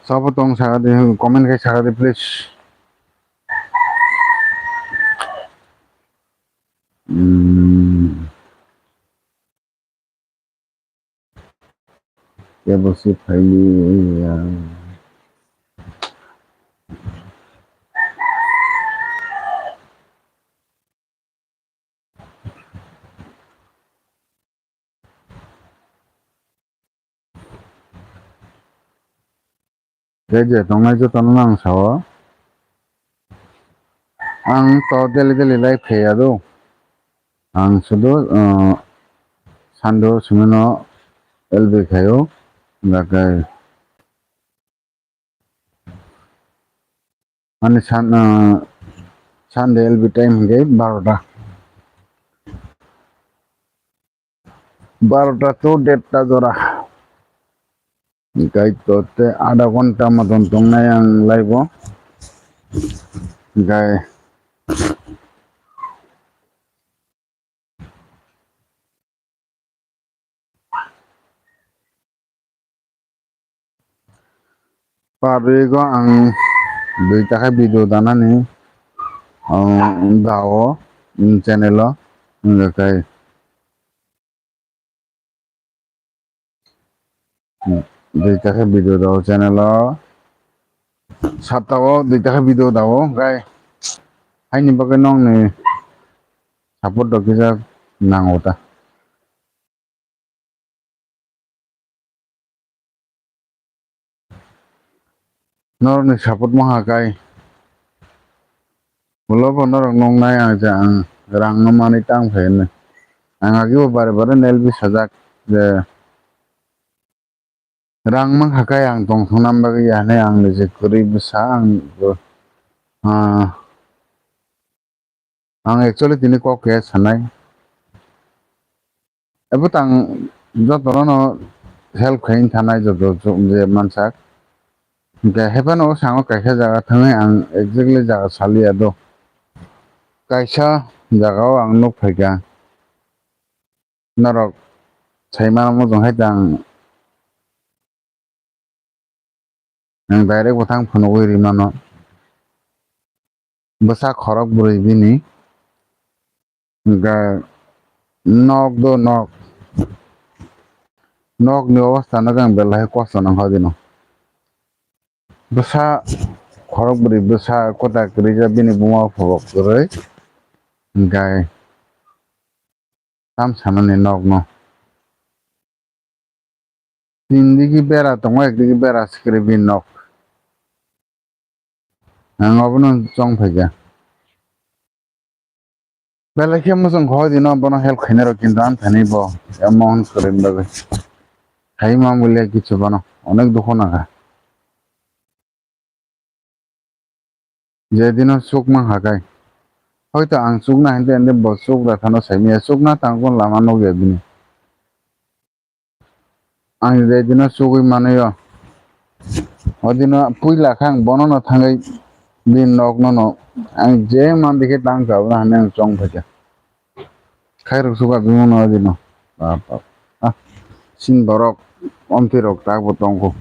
Sabo tong saka di, comment khai saka di, please. Hmm. Kebo si phailiya. Je je tongnai jotono ang sao. Ang to daily daily life khaiya do. Ang sudu, uh, Sunday o simi no L B khaio. Hingkhe ani Sun-, uh, Sunday L B time hingkhe barota. Barota to derta jora. Hingkhe to te adha ghonta moton tongnai ang live o. Hingkhe Public o ang duita khe video danani, um, dao, um, channel o, hingkhe duita khe video dao channel o, sata o duita khe video dao, hingkhe haini bagwi nokni support rok kisa nango ta. Norokni support maha kai. Ulo bo norok nuknai ang je ang rang no manwi tang phai hwnwi. Ang agi bo bare bare L B sajak je rang mankha kai ang tongthokna bagwi ya hwnwi ang niji kwrwi bwsa ang, ah, Ang actually tini kok khe sanai. Abo tang jotono no help khai thanai joto je mansak. Hingkhe haphano o sango kaisa jaga thangwi ang exactly jaga saliya do. Kaisa jaga o ang nuk phaikha. Norok sai mano mujung hai tang. Ang direct bo thang phunugwi rimano. Bwsa khorok bwrwi bini. Hwnkhe nok do nok. Nokni obostha no khe ang belai kosto nangkha o dino. Bwsa khorok bwrwi bwsa kwtak rijak bini buma phobok kwrwi. Hwnkhe tam sanani nokno. Tin digi bera tongo, ek digi bera sikiri bini nok. Ang obono chong phaikha. Belai khe muchung kha o dino bono help khainai rok kintu ang thani bo emohon kwrwini bagwi. Hai ma mulia kichu bono onek dukhu nangkha. Je dino chukma hakai. Hoito ang chukna hinte hinte bo chukra thano saimaya, chukna tangkon lama nukya bini. Ang je dino chugwi manwi o, o dino puila khe ang bono no thangwi bini nok no no ang je man dikhe tang chao na hinwi ang chong phaikha. Khairok suka bini no o dino. Bap bap. Ah, sin borok omtwi rok tak bo tongkho.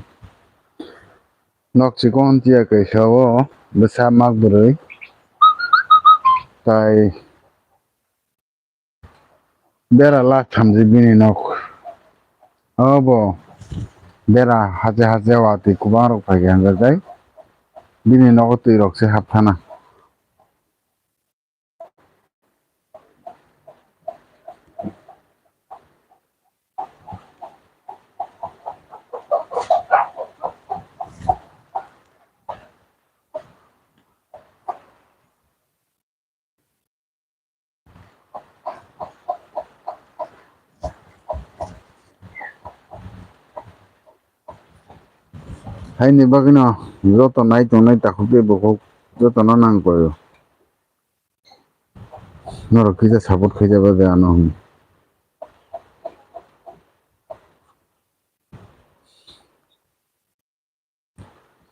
Nok chikon tiya kaisa o bwsa mak bwrwi. Tai bera lak thamjik bini nok. Obo bera hache hache watwi kwbang rok phaikha hwnjak tai. Bini nogo twi rok se hapthana. Haini bagwino joto nai tongnai takhuk tei bukhuk jotono nang koi o. Norok kisa support khaijak ba de ano hwn.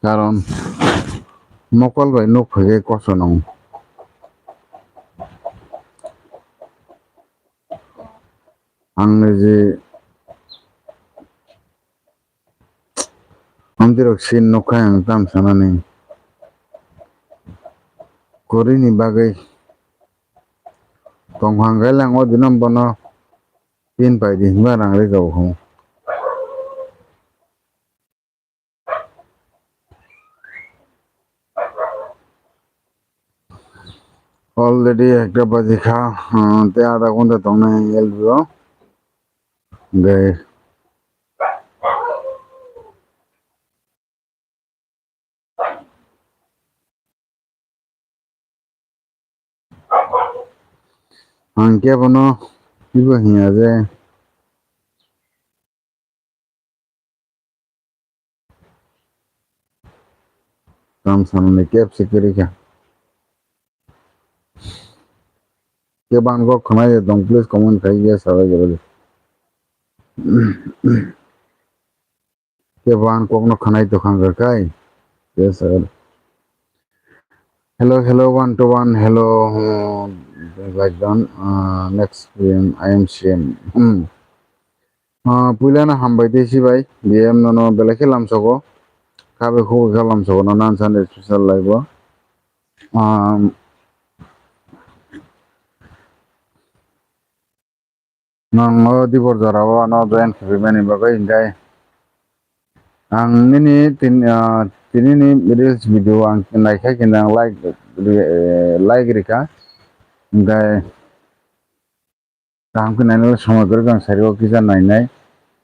Karon mokol bai nuk phaiwi koso nung. Ang niji amtwirok sin nukha ang tam sanani. Kwrwini bagwi tongkha hwnkhe lang o dino bono tin pai di hinba rang rwkha bo. Already ekta baji kha, ah, tei adha ghonta tongnai L B o. Hwnkhe ang khe bono kibo hiya je. Tam sanani kebsi kwrwi kha. Kebang kok khwnai tong, please comment khai ya sabai jabadi. Kebang kokno khwnai tong kha kai. Yes, sir. Hello, hello, one to one, hello, uh, like done. Uh, next stream, I am C M. Hmm. Ah, puilano hambai tei sibai, B M nono belai khe lamsogo. Kabe khubui khe lamsogo no nan sani special live o. Ah, nang o dibor jora o ano join khibimani bagwi hingkai. Ang nini tin, ah, tinini reels video ang naikha khe nang like, eh, like rika. Hingkai kaham khe nainai somoi kwrwi khe ang sari o kisa nainai.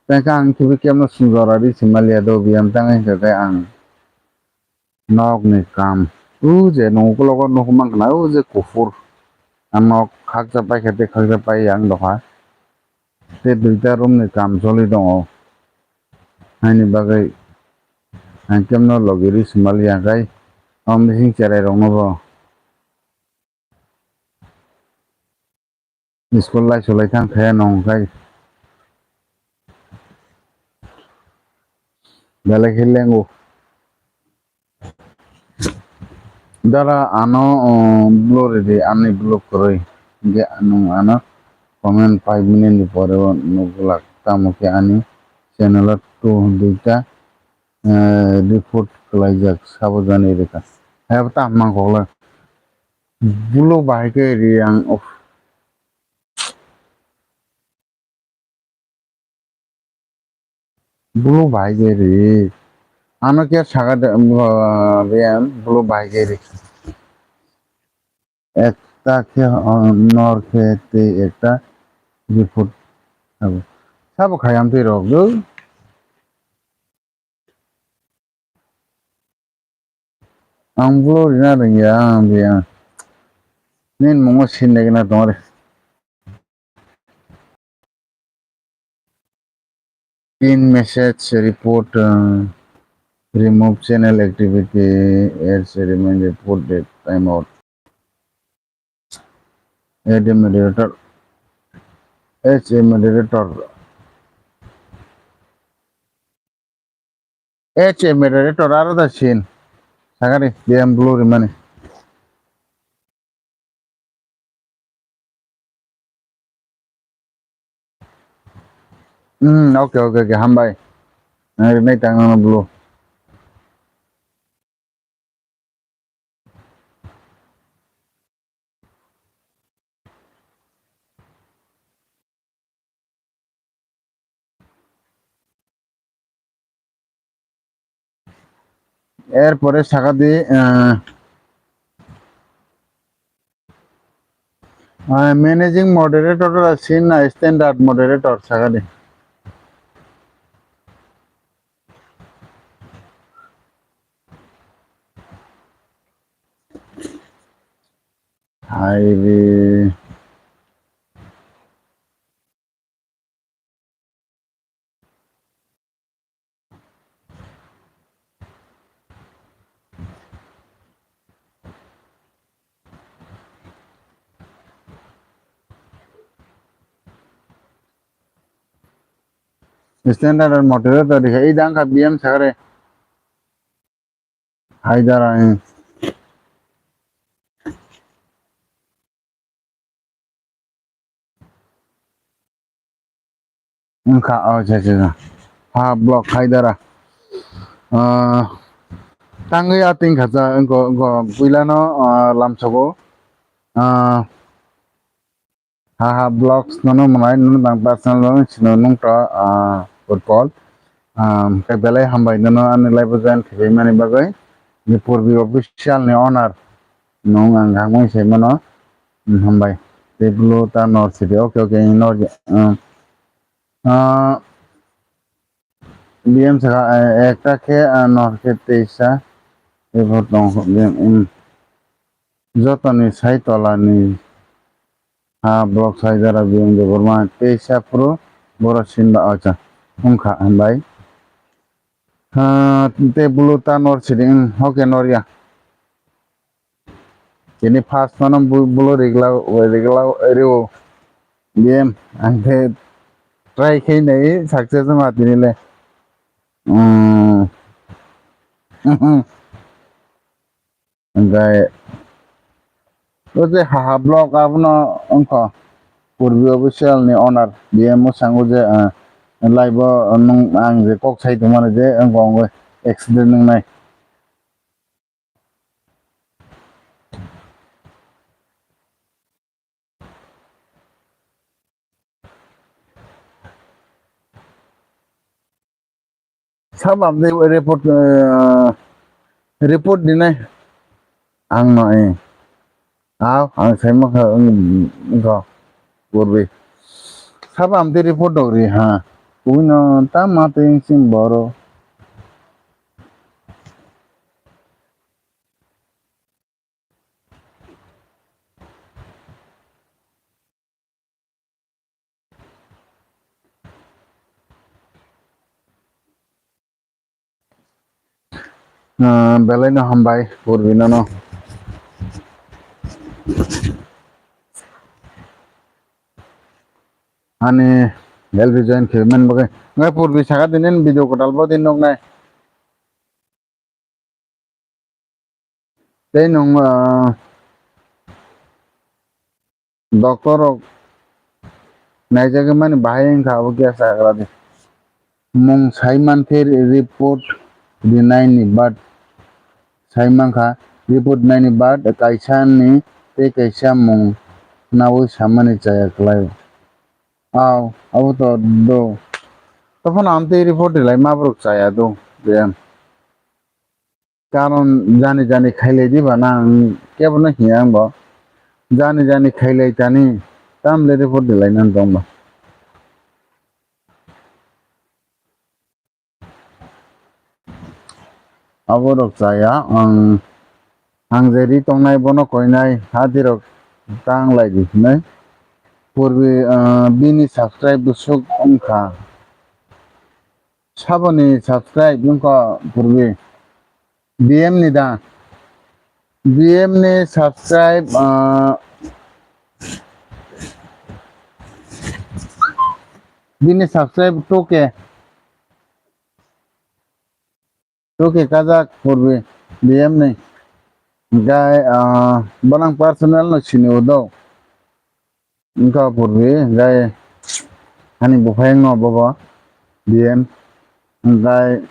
Tei khe ang khibi kemno swngjora ri se maliya do biyam tang hinkhe khe ang nok ni kam. O je nung ukulogo nuk mankha na o je kuphur. Ang nok khakcha paikha tei khakcha pai ang dopha. Tei duita room ni kam choli tongo. Haini bagwi ang kemno logi ri se maliya khe o bising cherai rok no bo. School lai solai thang khe nong khai belai khe lengo. Dara ano, o, blur ridi ani blue kwrwi. Hingke nwng ano comment five minute ni pore o nugulak. Tamo khe ani channel o two duita, eh, report kwlaijak sabo jani rwkha. Haibo tamo mangkok le. Blue bahai khe ri ang, uff. Blue bahai khe ri. Ano khe saka de, uh, riyan blue bahai khe ri. Ekta khe, uh, nor khe tei ekta report. Sabo, sabo khayam twi rok do. Ang blue rina rwngya, ang biya. Nini mungo sin nai gana tong re. In message report, uh, remove channel activity, ads remain report date. time out. Add a moderator. H a moderator. H a moderator aro da sin. Sakari, B M blue rimani. Hmm, okay, okay, okay, hambai. Nang rinai tang nang blue. Er pore saka di, ah, ah, managing moderator aro sin na standard moderator saka di. Hai re. Standard moderator dikha, ei dang kha B M sakare. Haidara, eh. Wngkha, oh, acha, acha, acha. Ha, block Haidara. Ah, tangwi ating khacha, wngko, wngko, puilano, ah, lamsogo. Ah, Haha Vlogs nono mwnai, nono tang personal no sino nung to, ah, Utpal. Ah, khe belai hambai nono ani live o join khaimani bagwi. Ni Purbi official ni owner nung ang hambai se mano. Hmm, hambai. Tei blue ta nor sidi. Okay, okay, nor, ah, ah, B M saka, eh, ekta khe, ah, nor khe teisa. Ebo tong, hmm. Jotoni sai tola ni. Ha, block sai jara biyong de borma tei sa phuru boro sinba acha wngkha hambai. Ha, tei bulu ta nor sidi, hmm, hoke nor ya. Tini first mano bu-, bulu rigla, rigla riu. Game, ang khe try khai nai success ma tini le. Hmm. Hwnkhe o je Haha Vlog abono wngkha Purbi Official ni owner, B M mwsang o je, ah, live o nwng ang je kok sai tongmani je wngkha, wngwi accident wngnai. Sabo amtwi report, eh, report dinai ang no, eh. Aw, ang sai mankha, wng, wngkha, purbi. Sabo amtwi report dok ri ha. Uino ta ma twi wng sing boro. Ah, belai no hambai, purbi no no. Ani L B join khe man bagwi. Ngai purbi saka dinen video kotal bo din nok nai. Tei nwng, ah, doctor rok naijagwi mani bahai wngkha abo khe sagra di. Mung sai mankhe report rinaini bad sai mankha report rinaini bad kaisa ni tei kaisa mung naui samani chaya kwlai. Aw, abo to do. Tophano amtwi report rilai mabruk chaya do, biyang. Karon jani jani khailai diba na, ang kebono hiya ang bo. Jani jani khailai tani, tamle report rilai nang tong ba. Abo rok chaya, ang, ang je ri tongnai bono koinai, hati rok tang lai di hinwi. Purbi, ah, bini subscribe bwswk wngkha. Saboni subscribe wngkha purbi. B M ni da. B M ni subscribe, ah, bini subscribe two K. Two K kajak purbi B M ni. Gai, ah, bonang personal no sini udo. Wngkha purbi, gai hani buphai wngno bobo B M. Gai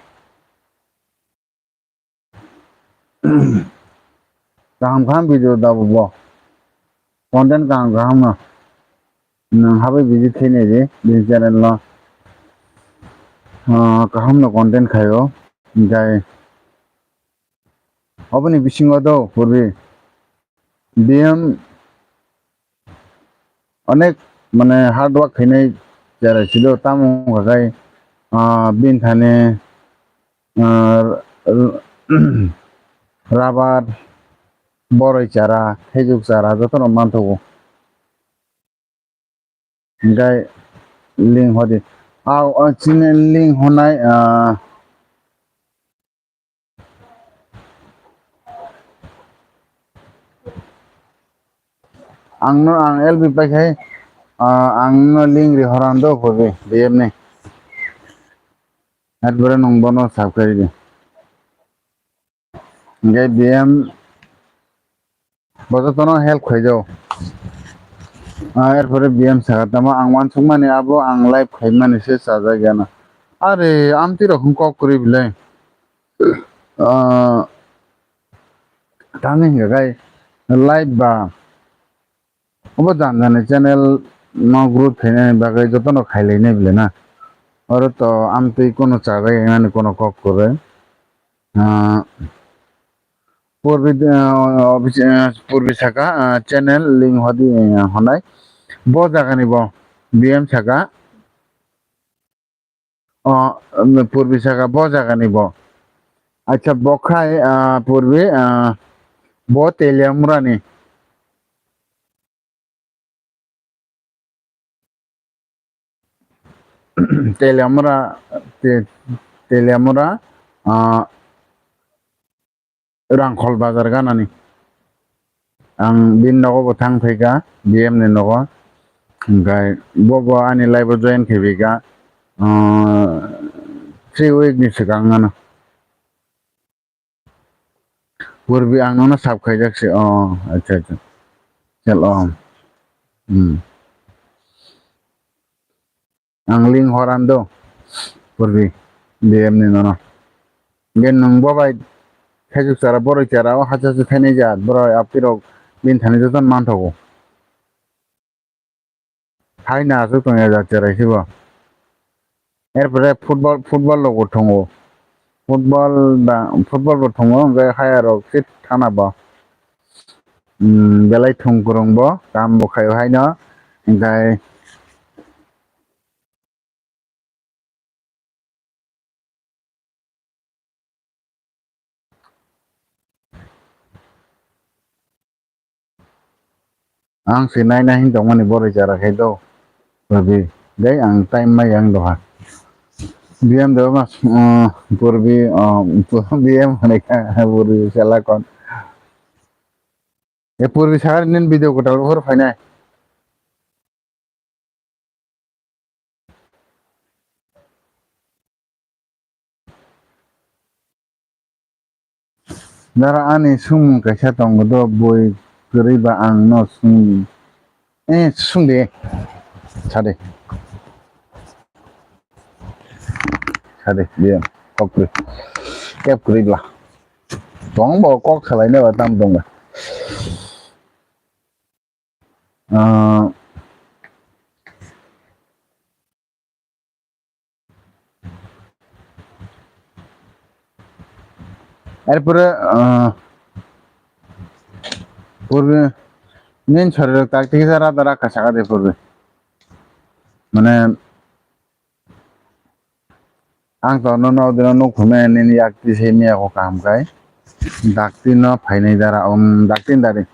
kaham kaham video da bo. Content kaham kaham no. Nwng habai visit khainai di, bini channel no. Ah, kaham no content khaio. Gai oboni bisingo do purbi B M onek mane hard work khainai chera silo tamo wngkha khai, ah, bini thani, ah, r-, rubber, boroi chara, thaijuk chara jotono manthogo. Hingkhai link hodi. Au, ah, chini link honai, ah, Ang no, ang L B pai khai, ah, ang no link ri horan do phobi B M ni. At bore nung bono subscribe di. Hingke B M bo jotono help khai do. Ah, er pore B M saka tamo ang wansuk mani abo ang live khai mani se chajak ya na. Are amtwi rok hwn kok kwrwi belai. Ah, Tamo hingka khe live ba obo jani jani channel no growth khainani bagwi jotono khailainai belai na. Oro to amtwi kono chajak yangnani kono kok kwrwi. Ah, purbi, ah, office, ah, purbi saka, ah, channel link hodi, ah, honai. Bo jagani bo B M saka. O, um, purbi saka bo jagani bo. Acha, bo khai, ah, purbi, ah, bo Teliamura ni. Teliamura, Te-, Teliamura, ah, Rangkhol bazar ganani. Ang bini nogo bo thang phaikha, B M ni nogo. Hingkhai bo bo ani live o join khai phaikha, ah, three week ni swkang ano. Purbi ang nono sub khaijak se, oh, acha, acha. Chal, oh. Hmm. Ang link horan do, purbi, B M ni nono. Hingke nwng bo bai thaichuk chara, boroi chara, o hacha se thainai ja, boroi aptirok bini thani jotono manthogo. Haino aswk tongya ja cherai se bo. Er pore football, football rok bo thongo. Football da, football bo thongo, hingke haya rok se thana bo. Hmm, belai thung kwrwng bo, kam bo khaio haino, hingke Ang se naina hin tongmani boroi chara khai do. Purbi, dei ang time mai yang doha. B M do mas, uh, purbi, uh, B M hwnwi kha, purbi sela kon. E purbi sar nin video kwtal hor phainai. Dara ani sumung kaisa tongo do, bui kwrwi ba ang no sung. Eh, sung de. Sade. Sade, biya. Kok kwrwi. Kep kwrwi bla. Tong bo kok salai ne ba tam tong ba. Ah, erpore, ah, purbi nin sorirok tak tiki sara dara kasaka de purbi. Mane, Ang to nono odino nuk phunai nini yak twi se miya kho kaham khai. Dakti no phainai dara, um, dakti dari.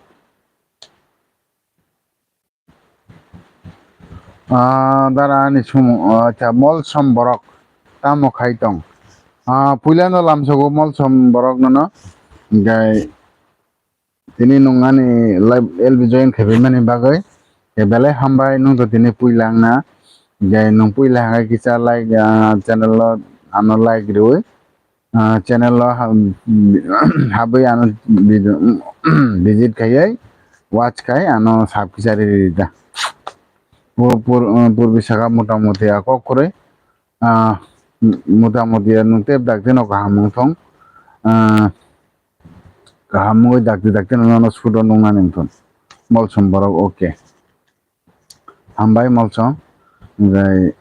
Ah, dara ani sumung, ah, acha, molsom borok tamo khai tong. Ah, puila no lamsogo molsom borok nono. Gai, Tini nwng ani live L B join khaimani bagwi belai hambai, nwng to tini puila wngna. Je nwng puila hwnkhe kisa like, ah, channel o ano like riwi, ah, channel o ha-, habwi ano video visit khaiwi watch khai ano sub kisa riri da. Pur-, pur-, ah, purbi saka motamoti a kok kwrwi, ah, motamoti nwng tep dakti no kaham wngthong. Ah, kaham wngwi dakti dakti no nono sudo nungnani wngthong. Molsom borok, okay. Hambai Molsom. Hwnkhe,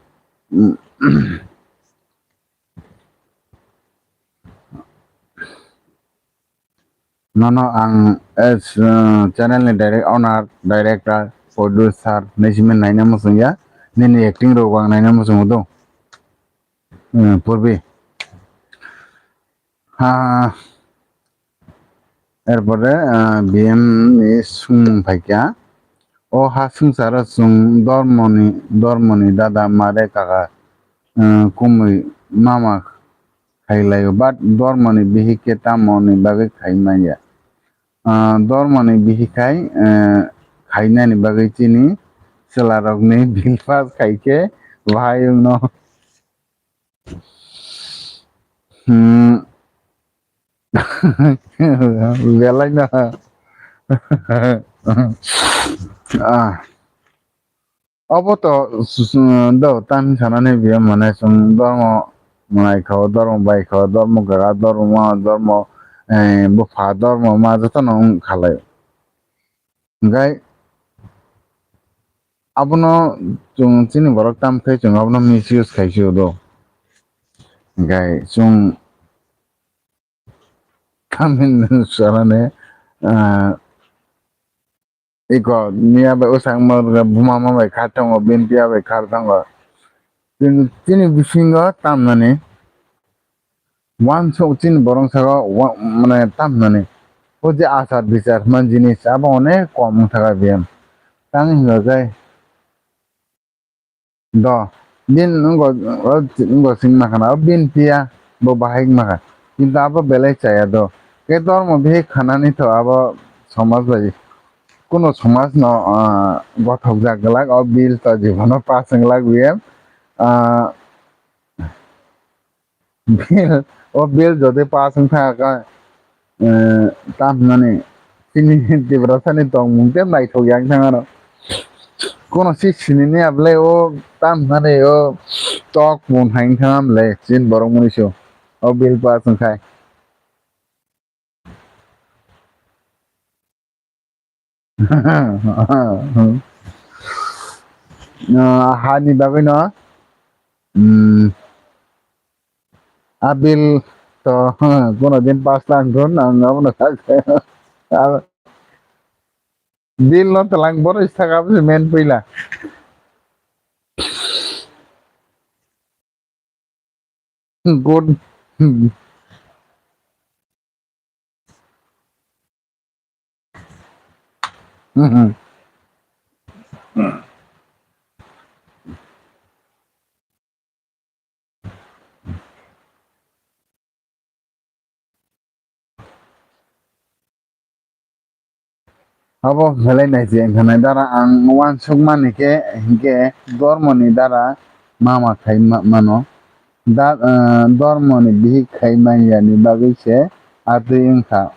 nono ang as, uh, channel ni direct owner, director, producer, nai simi naina muchung ya, nini acting rok ang naina muchung do. Uh, purbi. Ha, erpore, ah, B M ni swngmung phaikha. O ha swngcharo chwng dormoni, dormoni dada mare kaka, ah, kumui mama khailaio, but dormoni bihik khe tamoni bagwi khai manya. Ah, dormoni bihik khai, ah, khainani bagwi chini chwlarokni bill pass khaikhe bahai wngno. Hmm. Belai no. Ah. Obo to s-, s-, do, tang sanani biya mane chwng dormo mwnai kho, dormo bai kho, dormo gaga, dormo ma, dormo, eh, bupha, dormo ma joto no wng khalai. Hwnkhe abono chwng chini borok tam khe chwng abono misuse khai se do. Hwnkhe chwng tamni sanani, ah, iko miya bai usang ma buma ma bai kha tongo, bini piya bai kha tongo. Chini, chini bisingo tamnani Wansuk chini borok saka wa-, mane tam hwnani. O je achar bichar hwnma jinis abo onek kom wng thaka biyang. Tang hinga khe do. Bini wngkha, wngkha sing ma khana, o bini piya bo bahai ma kha. Kintu abo belai chaya do. Khe dormo bihik khanani tho abo somaj bai. Kuno somaj no, ah, gothok jak glak, o bill to jibono pass wng glak biya. Ah, Bill, o bill jodi pass wng thang kha, eh, tam hwnani chini Tiprasani tongmung tei naithok yang thang aro. Kono si sinini ablai o tam hwnani o tok mun haing thang amlai chin borok muni so o bill pass wng khai. Ah, hani bagwi no, mm, a bill to, kono din pass lang thun, ang abono sak. Ah, bill no talang boro sak abo se men puila. Good. Abo belai nai je wngkha nai dara ang uansuk mani khe hinkhe dormo ni dara mama khai ma-, mano. Da, ah, dormo ni bihik khai manya ni bagwi se atwi wngkha.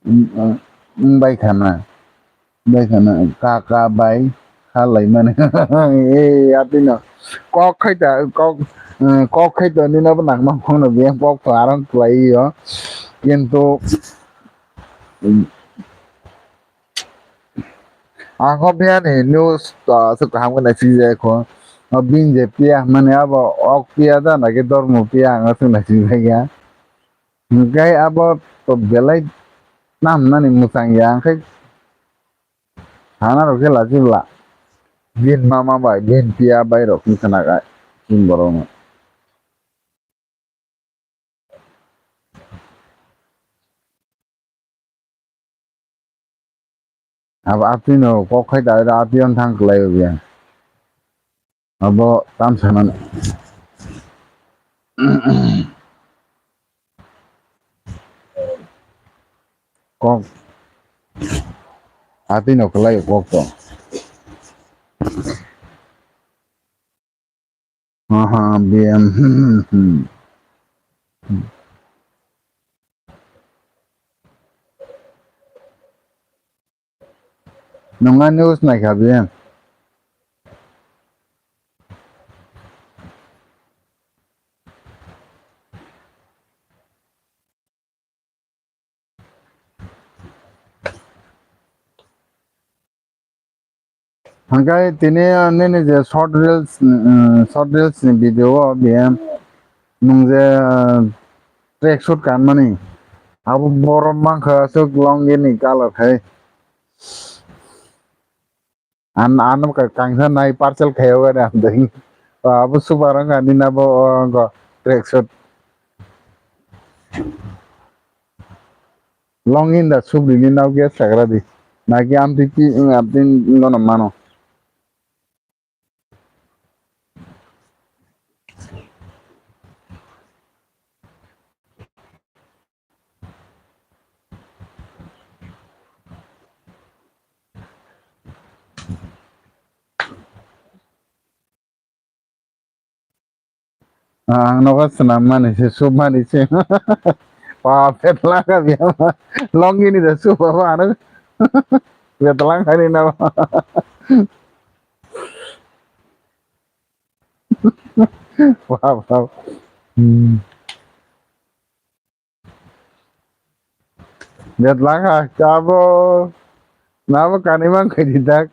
Wng, wng bai khana, bai khana, kaka bai kha lai mani. Ee, atwi no kok khai ta, kok, eh, kok khai to nini abo nangma phone no biyang kok to arang kwlai o. Kintu, mm, ang kho biyani news to aswk kaham khe naisik jaya kho. O bini je piya mani abo ok piya da na khe dormo piya ang aswk naisik jaya. Hwnkhe abo to belai tamnani mwchang ya, hwnkhe sana rok khe lachibla. Bini mama bai, bini piya bai rok wngkha na chini borok no. Abo atwi no kok khai da, atwi on thang kwlai o biyang. Abo tam sanani. Kok, Hatwi no kwlai kok to. Aha, B M. Hmm, hmm, hmm. Nwng ani news naikha, B M? Hwnkhe tini nini je short reels, mm, short reels ni video o B M nwng je, uh, track suit kanmani, abo borok mankha aswk longi ni colour khai. An, ano ka-, kangsa nai parcel khayo gani amtwi. Abo super wngkha nini abo, o, wngkha track suit. Long in the soup rini nao khe sagra di. Naki amtwi ki, amtwi ngono mano. Ang nogo swnam mani se, sup mani se. Pa, pet laka biya ma. Longi ni da sup ba ano. Pet laka ni na. Wow, wow. Hmm. Betlangha, abo, nabo kanwi mankha di dak.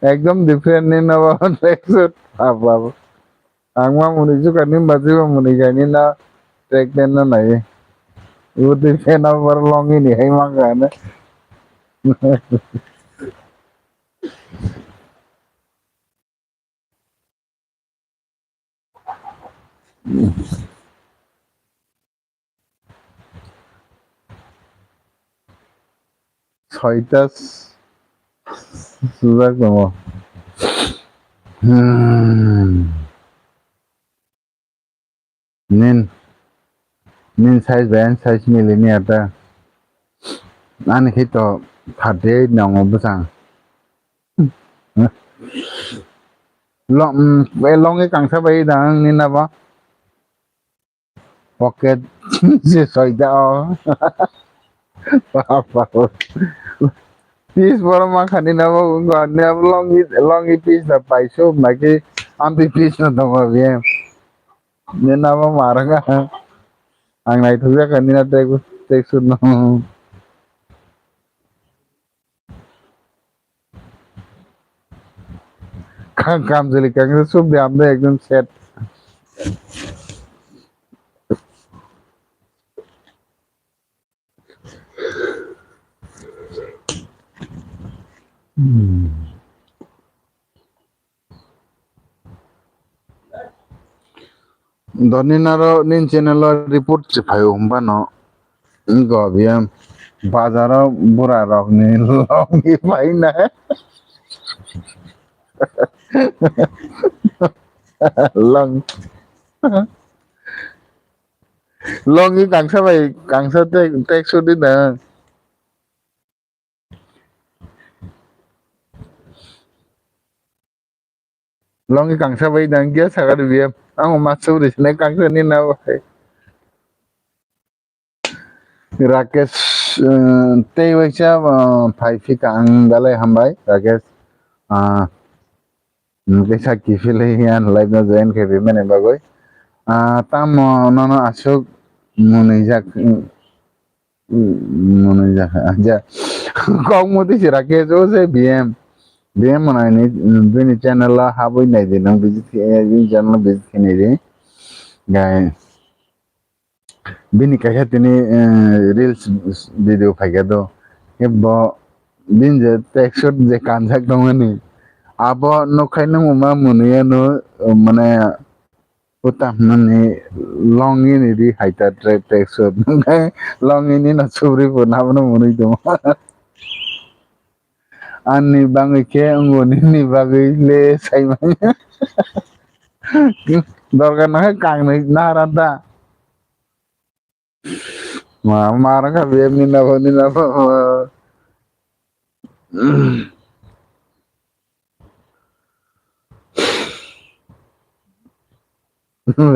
Ekdom different ni nabo tracksuit. Abo, abo. Ang ma muni jukha ni ba jiba muni gaini na track pant no nai. Ibo twi pant abo bar longi ni hai mankha na. Soita s-, sujak tongo. Hmm. Nin, nin size bai ani size mili ni ata. Ani khe to thirty eight nongo bwsang. Long, mm, eh, long e kangsa bai da ang ni nabo. Pocket se soida o. Pis borok mankha ni nabo wngkha, ni abo longi, longi pis da paisuk naki amtwi pis no tongo biye. Ni nabo marwkha. Ang naithokjak kha nini track, tracksuit no. Kam, kam jili kangsa sub de amde ekdom set. Hmm. Doni naro nin channel o report se phaio hwnba no. Wngkha biya bazar o bura rok ni longi paina. Long, longi kangsa bai kangsa tek, tek sudi na. Longi kangsa bai dang khe sakha rwya. Ang ma suri sinai kangsa ni na bai. Rakesh, eh, tei waisa, eh, phai phika ang belai hambai, Rakesh. Ah, hmm, kaisa kiphilwi ang live no join khe rwmani bagwi. Ah, tamo nono aswk mwnwijak, mm, mwnwijak, ja. Kok motwi se Rakesh o se B M. B M mwnai ni, mm, bini channel o habwi nai di, nang visit khe, bini channel o visit khe nai di. Gai. Bini kaisa tini, eh, reels video phaikha do. Khe bo bini je tracksuit je kanjak tongmani. Abo nukhai nung ma mwnwi ano, mane, uta hwnani longi ni ri hai ta track, tracksuit. Longi ni no subri bo nabo no mwnwi tong. Ani bangwi khe wngo nini bagwi le saimanya. Dorkar nangkhe kangnwi nahara da. Ma, ma rang kha B M ni nabo, ni nabo.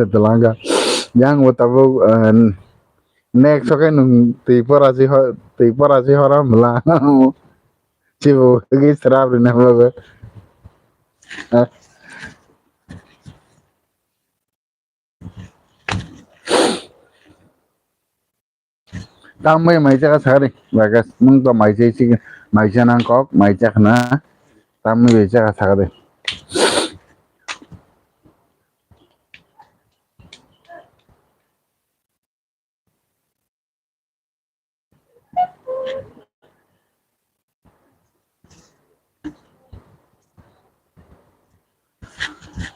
Twlangkha. Yang bo tabuk, eh, next o khe nwng twi pora si ho-, twi pora si hora mla. Chibo khe srap rina bago. Tambai mai chakha sakari, bagas, nwng to mai chai chikha, mai chana kok, mai chakhna, tambai bai chakha sakari.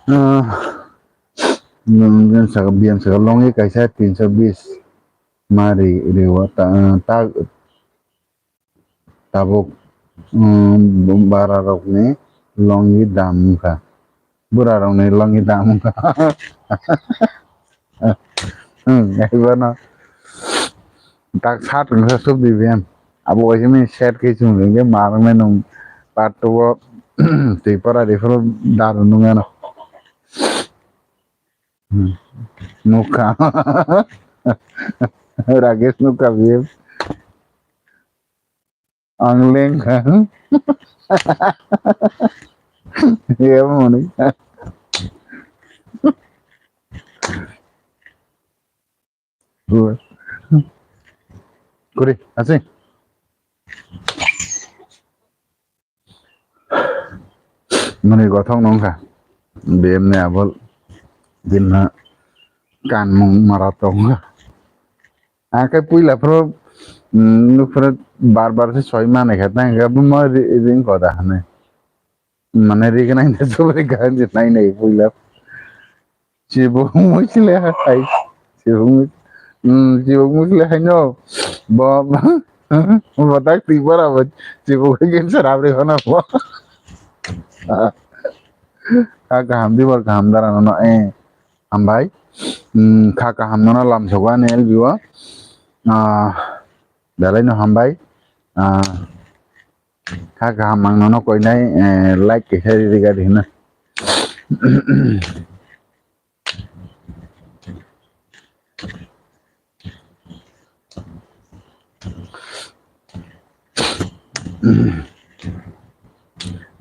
Ah, nwng saka, B M saka longi kaisa tinso bis mari riwa ta, ta, tabuk, um, bara rokni longi dam wngkha. Bura rokni longi dam wngkha. Hmm, aibono tak sat wngkha subdi B M. Abo waisa mini set khe chwng hwnkhe ma rwngmai nwng part two o twi pora rephuru daru nung ano. Hmm. Nukha. Rakesh nukha B M. Ang lengkha. Emoni. Kuri, asing. Mani gothok nongkha. B M ni abol dinna kanmung mara tongkha. Ake puila phro, mm, nuphro bar bar se soi mane kha tang kha buma ring koda hane. Mane ring nang de sobri ganji nai nai puila. Chibuk muchile hai. Chibuk much-, hmm, chibuk muchile hai no. Bo, bo tak twi bara bo. Chibuk hai gensa rabri hono bo. Kha kaham di bor kaham dara no, eh. Hambai. Hmm, kha kaham no lam sogo ani L B o. Ah, belai no hambai. Ah, Kha kaham ang nono koinai, eh, like kaisa riri gari hino.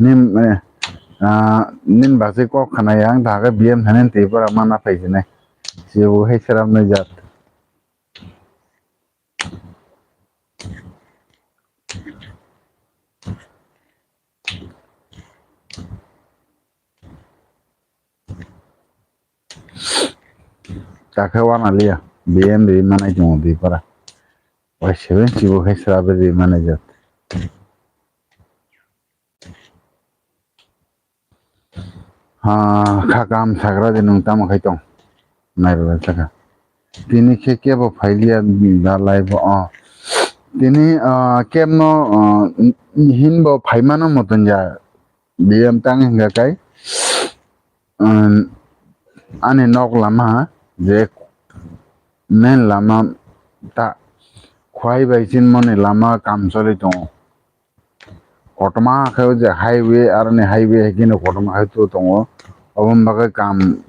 Nin, eh, ah, nin basi kok khana yang thaga B M hanin tei pora mana phai sinai. Sibu hai seram nai jat. Takhe wana liya, B M ri manai tongo di para. Wai seven chibo hai srabe ri manai jat. Ha, kha kam sagra de nwng tamo khai tong. Nai rwlai saka. Tini khe kebo phailiya da lai bo, o. Tini, ah, kebno, ah, hinbo phaimano moton ya. B M tang hingka kai. Um, ani nok lama je main lama ta khwai bai chinmoni lama kam choli tongo. Kotorma khe o je highway, aroni highway hai kheno kotorma khe tu tongo. Oboni bagwi kam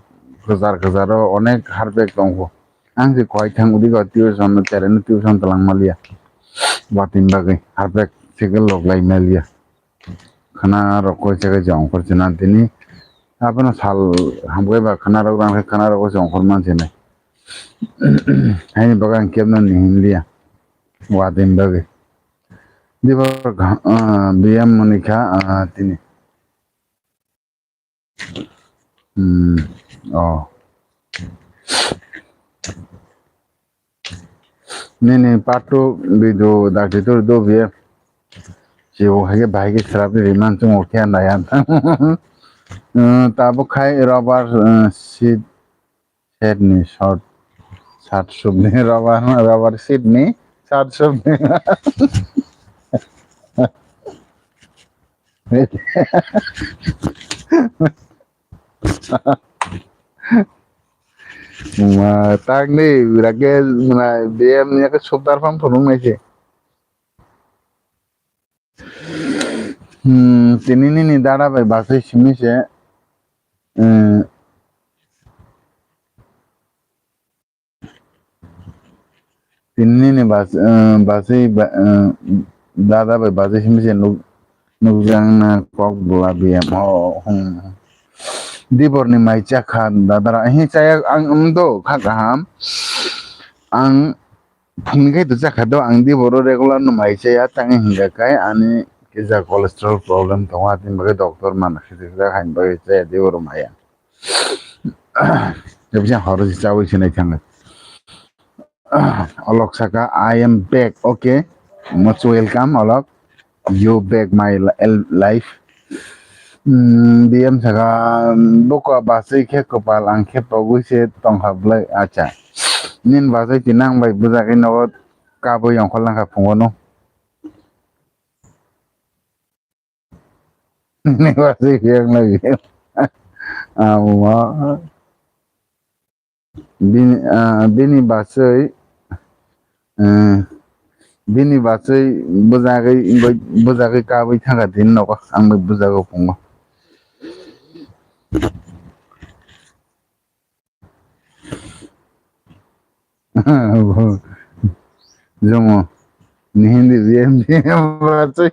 kwchar kwcharo onek harpek tongkho. Ang se koi thang udi go tuition no tere no tuition tlang maliya. Watini bagwi harpek cycle rok lai maliya. Khana rok koi se khe jong khor china tini. Abono sal hambai ba khana rok rang khe khana rok jong khor man sinai. Haini bagwi ang kebno ni hinliya. Watini bagwi. Diba, ah, B M Monika, ah, tini. Hmm, oh. Nini part two video dakti tur do B M. Chibo hai ke bahai ke srap ri man chung okhe na yan. Hmm, tabuk khai rubber, ah, seat Set ni short, shirt sub ni rubber, rubber seat ni shirt sub ni. Wngma tak ni, bwrake, mwnai, B M ni khe subdar phang phunuk nai se. Hmm, tini nini dada bai bachai simi se, eh, tini nini bas-, eh, bachai ba-, eh, dada bai bachai simi se nuk-, nukjakna kok bwla B M o, hmm. Dibor ni mai chakha dada ra, hi chaya ang, um, do kha kaham. Ang phungni khai to chakha do, ang di boro regular no mai chaya, tang hinga kai ani kisa cholesterol problem tongo, atini bagwi doctor mana khisi khisa hain bagwi chaya di boro maya. Tebisa horo si chawi sinai thangwi. Olok saka, "I am back." Okay, most welcome, Olok. You back my li-, el-, life. Hmm, B M saka, "Buko bachwi khe kwpal, ang khe pogwi se tongkha bwlai." Acha. Nini bachwi tini ang bai bwjagwi nogo kabwi ongkhor langkha phungo no. Nini bachwi khe wnglai. Amo. Bini, ah, bini bachwi, eh, bini bachwi bwjagwi, bwjagwi kabwi thangkha tini nogo, ang bai bwjago phungo. Jomo, ni hindi B M, B M bachwi.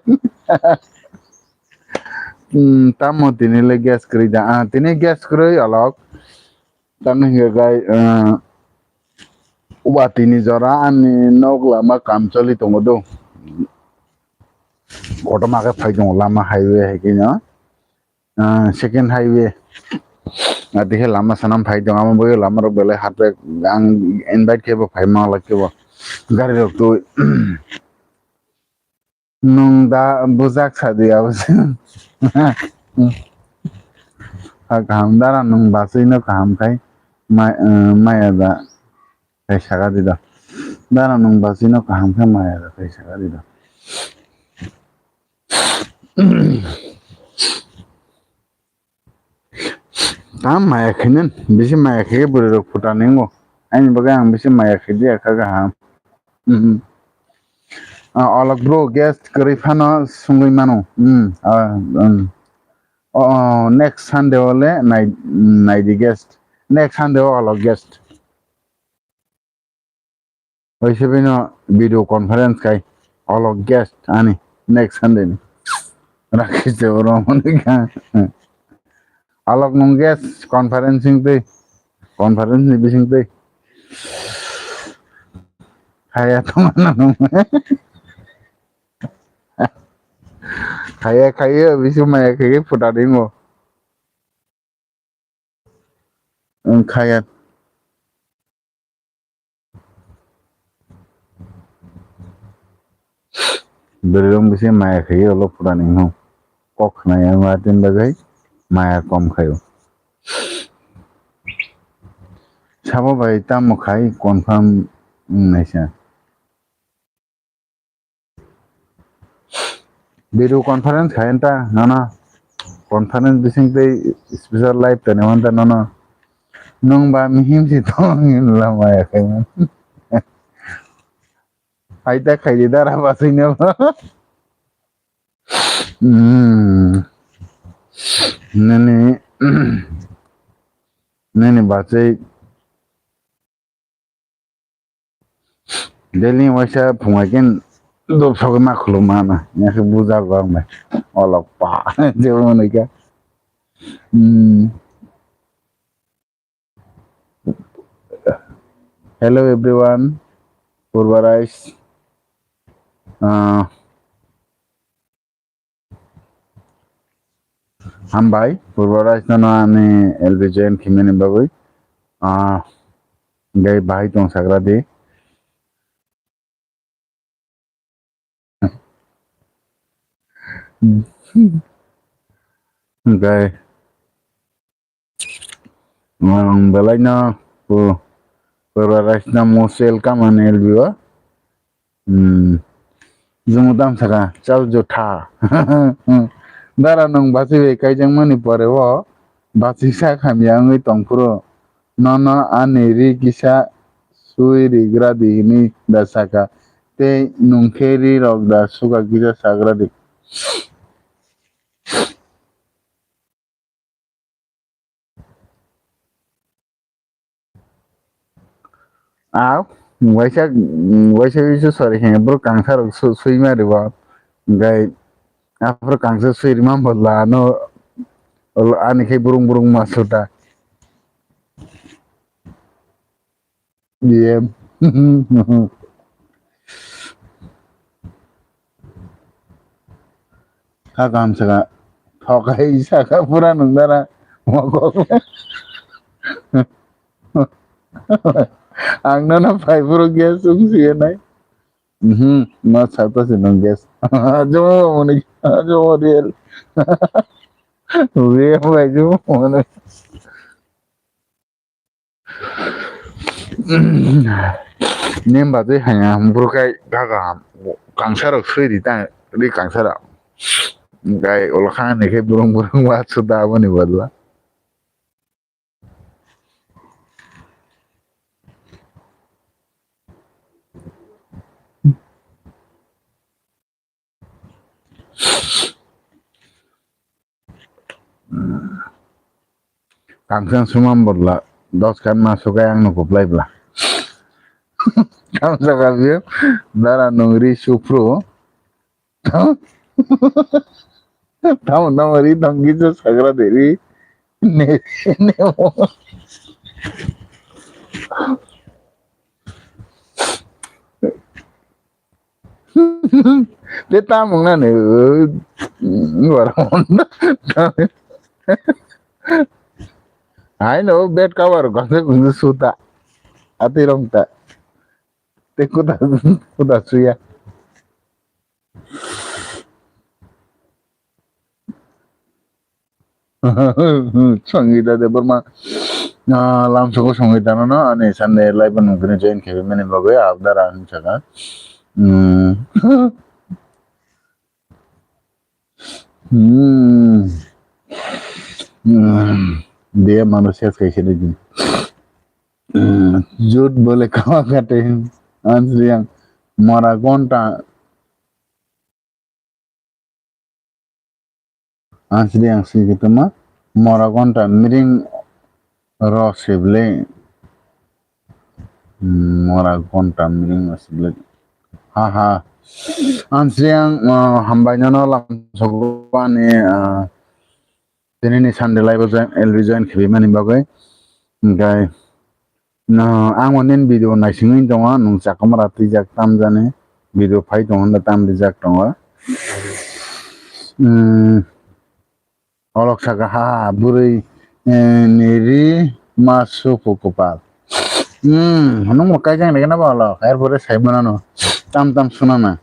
Hmm, tamo tini le gas kwrwi da, ah, tini gas kwrwi Olok. Tamo hingka kai, eh, watwi ni jora ani nok lama kam choli tongo do. Kotorma khe phai tongo lama highway hai khe no. Ah, second highway. Ati khe lama sanam phai tongo, amo bagwi lama rok belai hard work. Ang invite khe bo phai ma lai khe bo. Gari rok twi. Nwng da bwjak sa di abo se. Ha kaham dara nwng bachwi no kaham khai ma-, eh, maya da khai saka di do. Dara nwng bachwi no kaham khai maya da khai saka di do. Tam maya khainani, bisi maya khaikhe bwrwi rok phuta ningo. Aini bagwi ang bisi maya khaidi akha kaham. Mhm. Ah, Olok bro, guest kwrwi phano sungwi mano. Hmm, ah, hmm. Oh, next Sunday o le nai, naidi guest. Next Sunday o Olok guest. Waisa bino video conference khai, Olok guest ani next Sunday ni. Rakesh Debbarma ni kha. Olok nwng guest conferencing twi, conference ni bising twi. Khaya tongma nwng. Khaya, khaya, bisu maya khaya phuta ringo. Wng kha ya. Bwrwi rok bisi maya khaio, ulo pura ni hwn kok khna ya, ma tin bagwi maya kom khaio. Sabo bai tamo khai confirm wng naisa. Video conference khai ta nono, conference bising tei special live tani manta nono. Nwng ba mihim si tong lama ya khai man. Hai ta khai di dara basing ne ba. Hmm. Nani, nani bachai. Daily waisa phungai khe dopsogwi ma khuluma na, yakhe bujago ang bai. Olok pa, jebo hwnwi khe. Hmm. Hello everyone, Purba Rice. Ah, Hambai, Purba Rice no ani L B join khimani bagwi. Ah, gai bahai tong sagra di. Gai. Ang belai no, oh, Purba Rice no most welcome ani L B o. Hmm. Jumudam saka, chal jutha. Dara nwng basi bai kaijak mani pore o, basi sak hamya wngwi tong phuru. Nono ani ri kisa sui rigra di hwnwi da saka, tei nwng khe ri rok da suka kisa sagra di. Aw, waisa, waisa wisu sori khe borok kangsa rok su-, sui ma ribo. Gai aphuru kangsa sui rima bolla ano ani khe burung burung ma suta. Yem. Kha kaham saka. Thokai saka pura nung dara. Mokok. Ang nono phai phuru gas wng siya nai. Mhm, ma sakta si nung gas. Jomo muni, jomo real. Real bai jomo muni. Nim ba twi hanya bwrwk kai gaga kangsa rok swi ri ta ri kangsa rok. Gai ulo kha ni khe burung burung wa suda aboni badla. Kangsa sumam bodla dos kan ma sukai ang no kuplai bla. Kangsa kabio dara nungri supru. Tamo tamo ri tong gijo sagra de ri. Ne ne. Te tamung na ne. Ai no bed cover gangsa gungsa suta. Ati rong ta. Te kuda kuda suya. Songita Debbarma, ah, lamsoko Songita no, no, ani Sunday live no kene join khe mani bagwi abdara ang saka. Hmm. Hmm. Hmm. Dia mano ses kai sini. Hmm. Jut bole kawa kate. Ansri yang mara gonta. Ansri ang sigi tuma mora gonta miring ro sible. Mora gonta miring ro sible. Ha ha. Ansri ang, ah, hambai nono lam sogwani, ah, tini ni Sunday live join, L V join khibi mani bagwi. Gai. No, ang o nin video naisingwi tongo, nwng chakamara twijak tamjani video phai tongo, hwnda tam rijak tongo. Hmm, olok saka ha, ha, bwrwi, eh, ni ri ma supu kwpal. Hmm, nwng bo kaijak naikhe nabo olok, er pore sai mano no, tam tam sunana.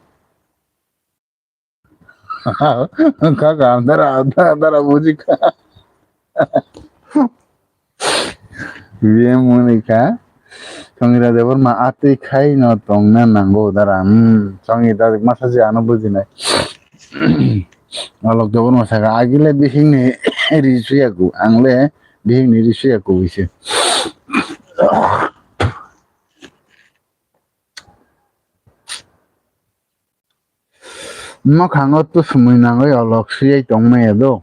Kaka, dara, dara, dara, bujikha. Ye munikha. Songira Debbarma atwi khai no tongna nango dara. Hmm, songi da masa je ano bujinai. Alok Debbarma saka agile bihingni risuyaku, angle bihingni risuyaku bisi. Mwkhango tusumui nangwi olok siyai tongmaya do.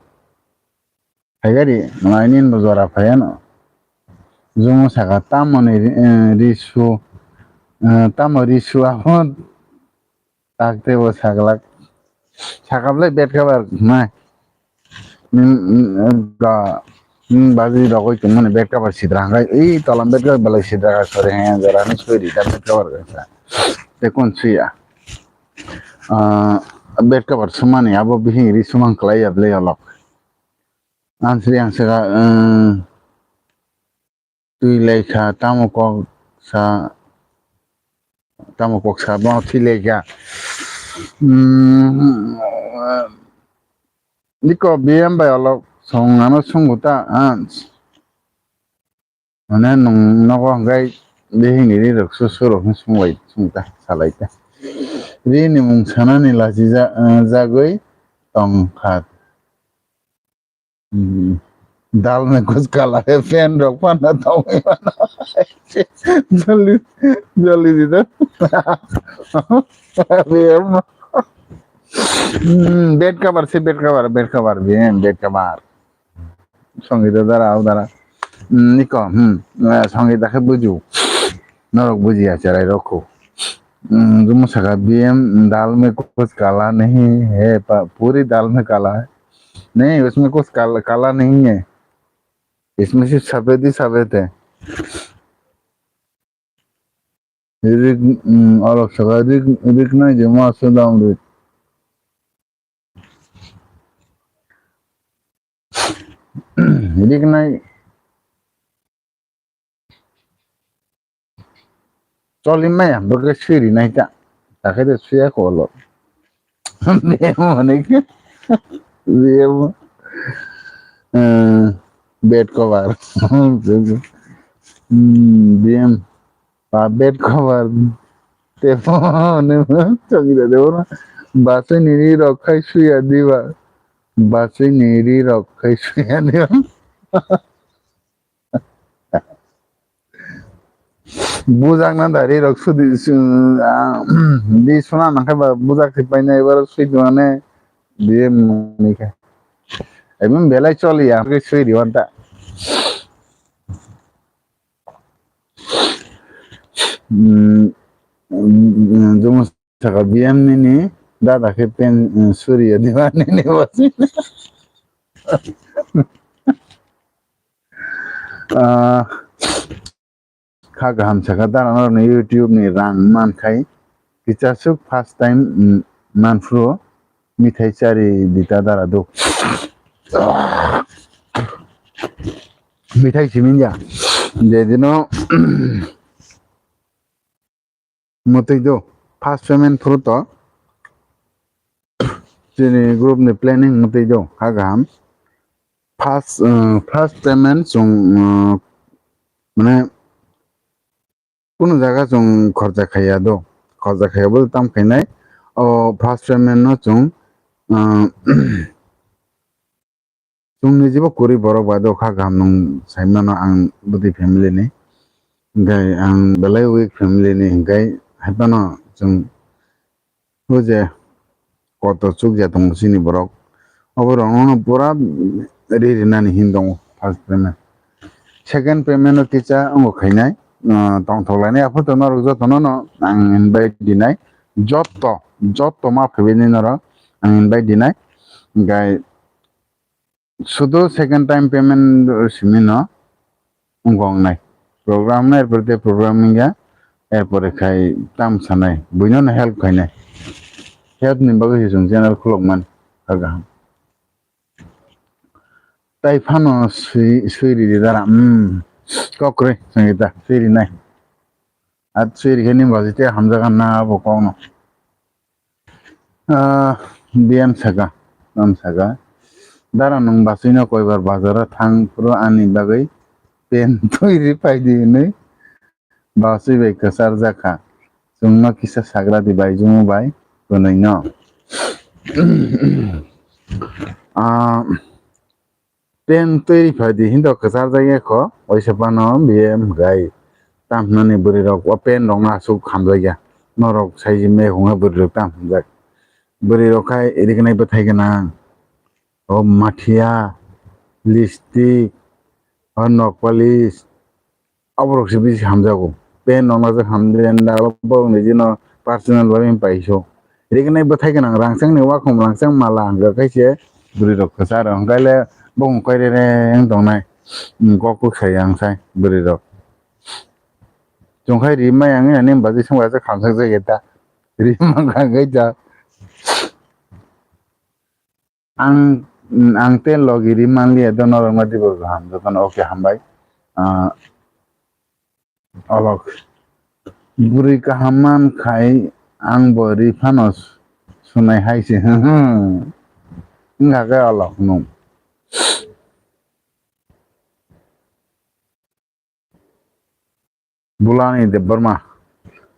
Haigari, nai nin bo jora phaiya no. Jumo saka tamo ni ri-, eh, risu, eh, tamo risu abo tak tebo saglak. Sakablai bed cover nai. Ning, ning, ga, ning baji rogoi tongmani bed cover sidra hwnkhai, ei tolam bed cover belai sidra kha, sori hwnkhai, jora hwnwi soi ri ta bed cover kha. Te kon suya? Ah, bed cover sumani abo bihing ri sumang klai ya ble olok. Ansri ang saka, eh, twi lai kha, tamo kok sa, tamo kok sa, bo thwi lai kha. Hmm, Niko B M bai olok song ano sungo ta, ah. Mane nwng nogo hwnkhe bihingni ri rok su su rok hwn sung lai sung ta, salai ta. Ri ni mung sanani lachi ja-, eh, jagwi tong kha. Hmm. Dal mein kuch kala hai, fan rok phanna tongwi mano. Jaldi, jaldi di to. Hmm, bed cover se, bed cover, bed cover, bed cover. Songita dara, au dara. Hmm, niko, hmm, eh, Songita khe buju. Norok bujiya cherai rok kho. Hmm, jumo saka B M dal mein kuch kala nahi hai, pa-, puri dal mein kala hai. Nahi, usme kuch kal-, kala nahi hai. Isme sirf safed hi safed hai. Rik, um, alok saka rik, rik nai je ma sodam rik. Rik nai. Choli maya, bwkhe sui rinai ta. Takhe de suya kolo. Biyamo hwnwi khe. Biyamo. Eh, bed cover. Hmm, biyam. Pa bed cover. Tebo hwnwi choli da de oro. Basui ni ri rok khai suya diba. Basui ni ri rok khai suya diba. Bujak na dari rok sudi, su-, ah, di suna nang khe ba bujak si paina ebar sui duane di mani khe. Ebong belai choli ya, khe sui di wanta. Hmm, hmm, jumo saka B M nini dada khe pen, hmm, suri ya di mani ni wasi. Ah, kha kaham sakha dara norokni YouTube ni rang mankhai kichasuk first time, mm, manphuru mithai chari dita dara do. Mithai simin ya. Jedino mwtwi do. First payment phuru to chini group ni planning mwtwi do. Kha kaham. First, uh, first payment chwng, uh, mane kunu jaga chwng khorcha khaiya do. Khorcha khaiya bo tam khainai. O first payment no chwng, uh, chwng ni jibo kwrwi borok ba do kha kaham nwng sai mano ang bwtwi family ni. Hwnkhe ang belai weak family ni hwnkhe hai phano chwng o je kotor chukya tongo chini borok. Oborok no pura ri rinani hin tongo first payment. Second payment o kisa ongo khainai, ah, tongthok lainai. Aphuru to norok jotono no ang invite dinai. Jotto, jotto ma phaibaini norok ang invite dinai. Hwnkhe sudu second time payment simi no wngkha wngnai. Program no erpore tei program wngya, erpore khai tam sanai. Buino no help khainai. Help ni bagwi se chwng channel khulok man kha kaham. Tai phano swi, swi ridi dara, hmm, kok kwrwi, chwng ta swi rinai. At swi rikhe ni baji tei hamjaga na abo kok no. Ah, B M saka, B M saka. Dara nwng basui no koibar bazar o thang phuru ani bagwi pen twi ri phai di hwnwi basui bai kwchar jak kha. Chwng no kisa sagra di bai, jumu bai, kwnwi no. Ah, Pen twi phai di hinto kwchar jagya kho, waisa phano B M gai tam hwnani bwrwi rok o pen rok no aswk hamjakya. Norok sai ji me hwnga bwrwi rok tam hwnjak. Bwrwi rok khai riknai bwthai gwnang. O mathia, lipstick, o nok polish, Aborok se bisi hamjago. Pen rok no je hamjai da, borok ni jino personal bai paiso. Riknai bwthai gwnang rangchak ni wakhom rangchak mala hwnka khe se bwrwi rok kwcharo. Hwnkhai le bokong koi re re wng tongnai. Hmm, kok kuk sai ang sai bwrwi rok. Chwng khai ri mai ang ani baji song bai khamsak jageta. Ri mankha khe ja. Ang, ang tei logi ri manliya do norok no dibo kaham jotono, okay, hambai. Ah, olok. Bwrwi kaham man khai ang bo ri phano sunai hai se. Wngkha khe olok nwng. Bulani Debbarma.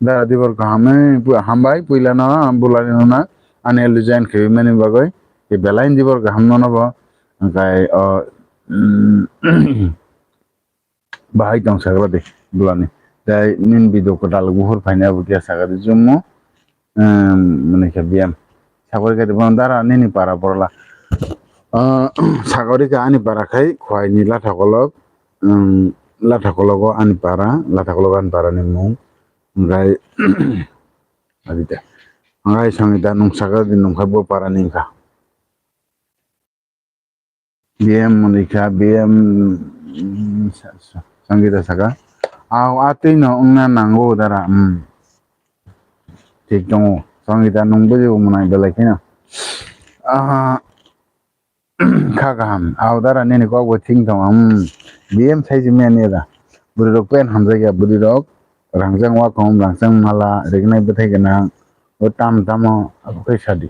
Dara dibor kaham, eh, pu-, hambai, puila no, ah, bulani no na, ani L D join khe mani bagwi, ke belai dibor kaham no no bo, hwnkhe, oh, Bahai tong sakra di, bulani. Tei nini video kwtal buphur phainai abo khe sakha di, Jummo, em, mwnwi khe B M. Sakori khe bono dara nini para borla. Ah, sakori khe ani para khai Khwaini Lathakolok, em, Lathakologo ani para, Lathakologo ani para ni mung. Hwnkhe, adita. Hwnkhe Sangita nwng sakha di, nwng khe bo para ni wngkha. B M mwnwi kha, B M, mm, sa-, sa-, Sangita saka. Aw, a twi no wngna nango dara, mm. Thik tongo. Sangita nwng bujibo mwnai belai kheno. Ah, kha kaham. Aw dara nini kok bo thik tongo, mm. B M sai ji manya da. Bwrwi rok pen hamjak ya, bwrwi rok rangjak wakhom, rangjak mala, rignai bwthai gwnang. O tam tamo, abo khe sadi.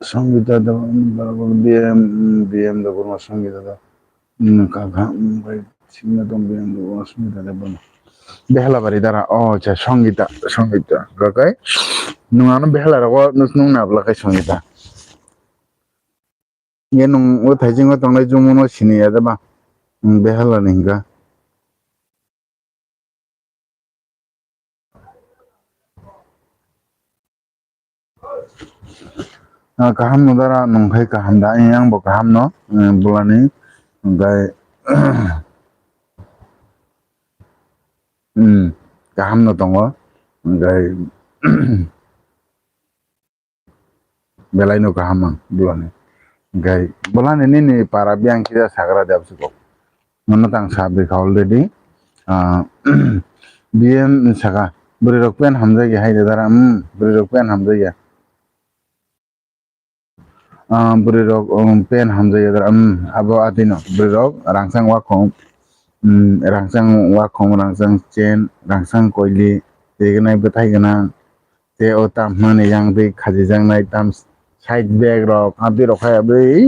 Sangita da borok B M, B M da borok Sangita da. Hmm, kha kha, hmm, bai singna tong B M da borok Sangita da borok. Behalabari dara, oh, acha, Sangita, Sangita. Kakai, nung ano Behala rogo, nung nabla kai Sangita. Nge nung o thaiching o tongnai Jummo no sini ya da ba? Nwng Behala ni hwnkha. Ah, kaham no dara, nwng khai kaham da, ayang bo kaham no, eh, bulani, hwnkhe, hmm, kaham no tongo, hwnkhe, Belai no kaham ang bulani. Hwnkhe bulani nini para biyang kisa sagra de abswk kok. Mano tang sabri kha already. Ah, B M saka. Bwrwi rok pen hamjak ya hai de dara. Hmm, bwrwi rok pen hamjak ya. Ah, bwrwi rok, um, pen hamjak ya dara. Hmm, abo atwi no. Bwrwi rok rangsang wakhong. Hmm, rangsang wakhong, rangsang chen, rangsang koili. Tegnai bwthai gwnang. Tei o tam hwnani yang twi khajijaknai tam side bag rok, amtwi rok hai abwi.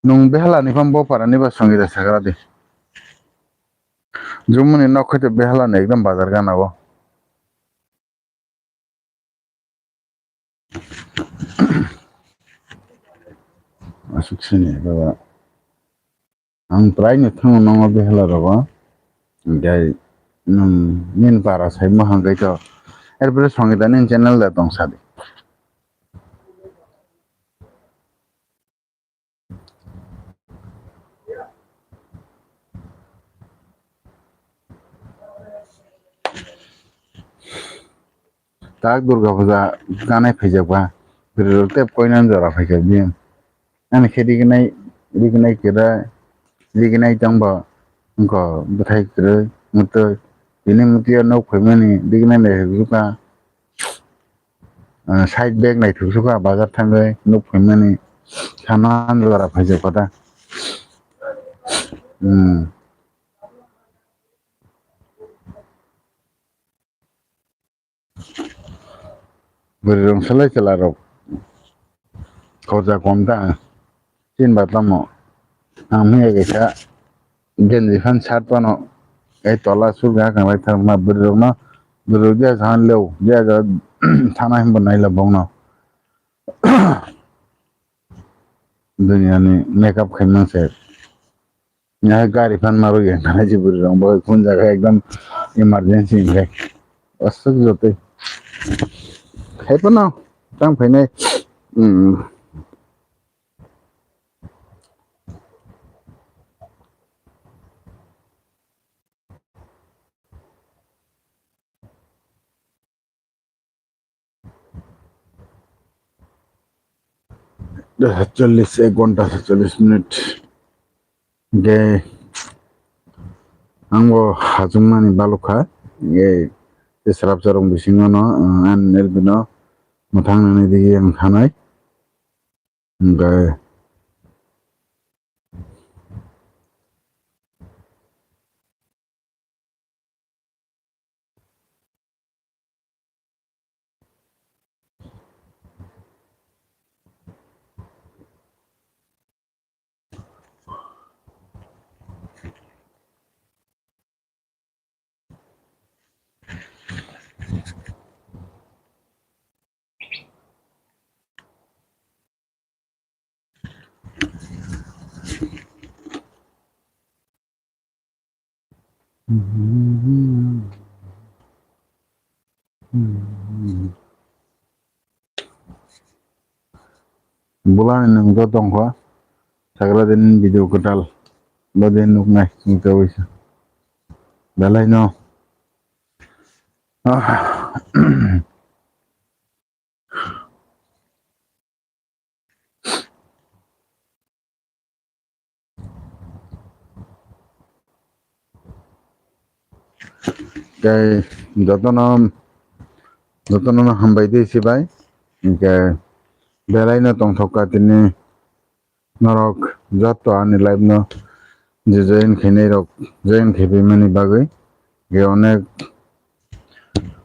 Nwng Behala ni phan bo para ni ba Sangita sagra di. Jummo ni nok khe to Behala ni ekdom bazar gana o. Aswk sini baba. Ang prai no thango nongo Behala rogo. Hwnkhe nwng nini para saimo hwnkhe to. Erpore Sangita nini channel da tong sadi. Tak Durga Puja ganai phaijak ba, bwrwi rok tei koinani jora phaikha bini. Ani khe rignai, rignai kwrwi, rignai tongbo wngkha bwthai kwrwi, mwtwi. Tini mwtwi o nuk phaimani, rignai naithok sukha, ah, side bag naithok sukha, bazar thangwi nuk phaimani, sana jora phaijak kha ta. Hmm. Bwrwi rok swlai chwla rok khorja kom ta, chini ba tamo ang mia kaisa genji phan shirt phano ei tola sulka hakang lai thang ma bwrwi rok no, bwrwi rok jesa han leo jesa sana hinbo naila bongno duniya ni makeup khaimang se. Nahai gari phan ma rwgwi ang thana je bwrwi rok bo phone jaga ekdom emergency hinkhe. Aswk jotoi. Hai phano tang phainai. Hmm. Satchollis, ek ghonta satchollis minute. Hwnkhe ang bo hachwkmani balukha. Hwnkhe tei srapsa rok bisingo no, uh, ani L B no mwthang nani digi ang thanai. Hwnkhe Bulani nwng joto wngkha, sagra din video kwtal, bo din nuknai, wngkha waisa. Belai no. Ah. Tei jotono, jotono hambai di sibai. Hingke belai no tongthok ka tini norok joto ani live no je join khainai rok join khaiphaimani bagwi. Hingke onek,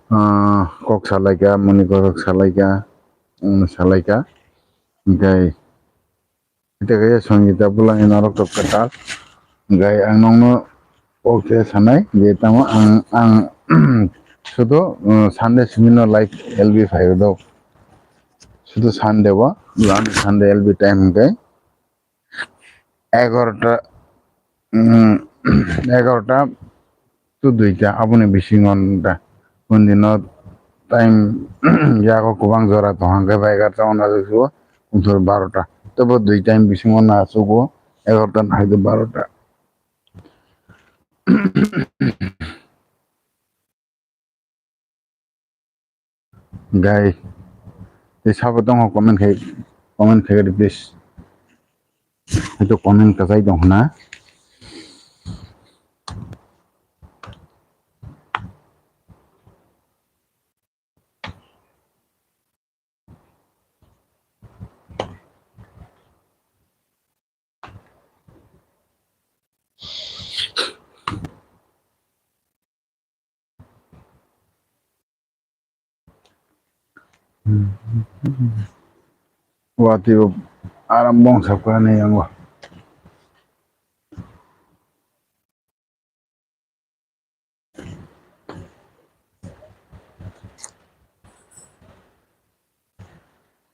ah, kok salaika, moni kok salaika, ang salaika. Hingke Ita kaya Sangita bulani norok rok kwtal. Gai ang nongno o khe sanai je tamo ang, ang sudo, uh, Sunday simi no live L B phai do. Sudo Sunday o, bulani Sunday L B time hwnkhe egarota, um, egarota to duita aboni bisingo da. Hondino time yago kwbang jora tong hwnkhe bai egarota o nachugo kunthor barota. Tebo dui time bisingo nachugo egarota hai do barota. Gai, tei sabo tongo comment khai, comment khai di please. Haitu comment kachai tong hwna. Wati bo aram bong sapkani yango.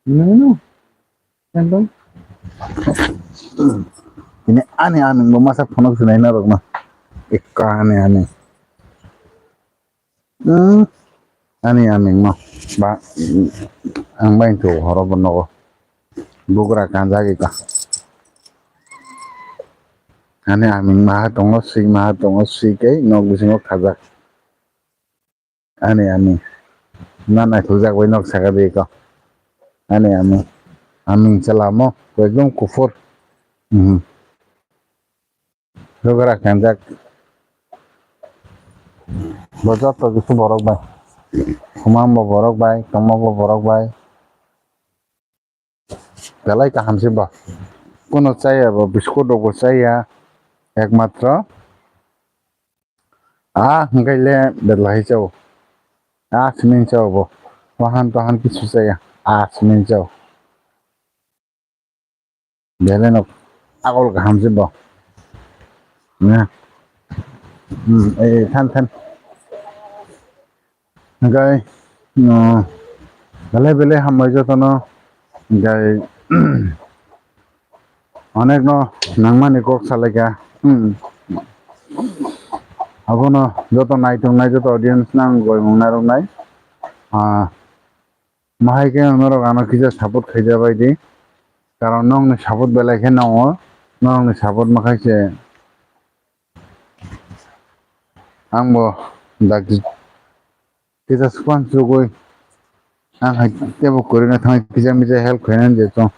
Nunu, tentang. Ini ani aming bo masa phunuk sinai na rok na. Ekka ani aming. Hmm. Ani aming no. Ba, ang bai tu horo bo nogo. Bugra kanjak ika. Ani aming maha tongo, swi maha tongo, swi kei nok bisingo khajak. Ani aming. Na naithokjak bai nok saka de iko. Ani aming. Aming chalamo, ekdom kuphur. Mhm. Bugra kanjak. Bo joto kisi borok bai. Khumam bo borok bai, tongma bo borok bai. Belai kaham se bo. Kuno chaya bo, biskut rok bo chaya. Ekmatro. Ah, hingkai le belai chao. Ah, sining chao bo. Wahan tohan kisu chaya. Ah, sining chao. Belai no agol kaham se bo. Na. Hmm, eh, than, than. Hingkai, no, belai belai hambai jotono. Hingkai, onek no nangmani kok salaika. Hmm. Abono joto naitongnai, joto audience nang goimung narwknai. Ah, Mahai khe ang norok ano kisa support khaija bai di. Karon nokni support belai khe nango. Norokni support ma khai se ang bo dakti kisa swkang chugui ang hai tebo kwrwino thangwi kisa misa help khainani je chwng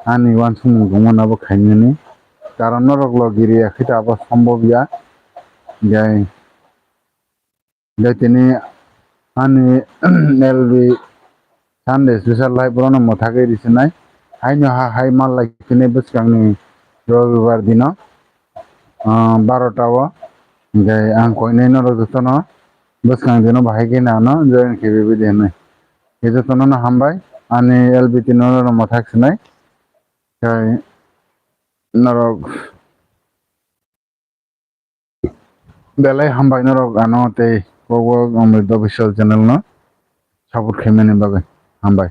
ani uansukmung tongmano abo khainani. Karon norok logi riya khe ta abo sombob ya. Jai. Hingke tini ani L B Sunday special live bono mwthagwi risinai. Haino ha hai mal lai tini bwskangni Robibar dino, ah, barota o. Hingke ang koinai norok jotono bwskang dino bahai khe nano join khe bibidi hinwi. Khe jotono no hambai ani L B tini no mwthak sinai. Khe norok Belai hambai norok ano tei kok o Amrit Official channel no support khaimani bagwi. Hambai.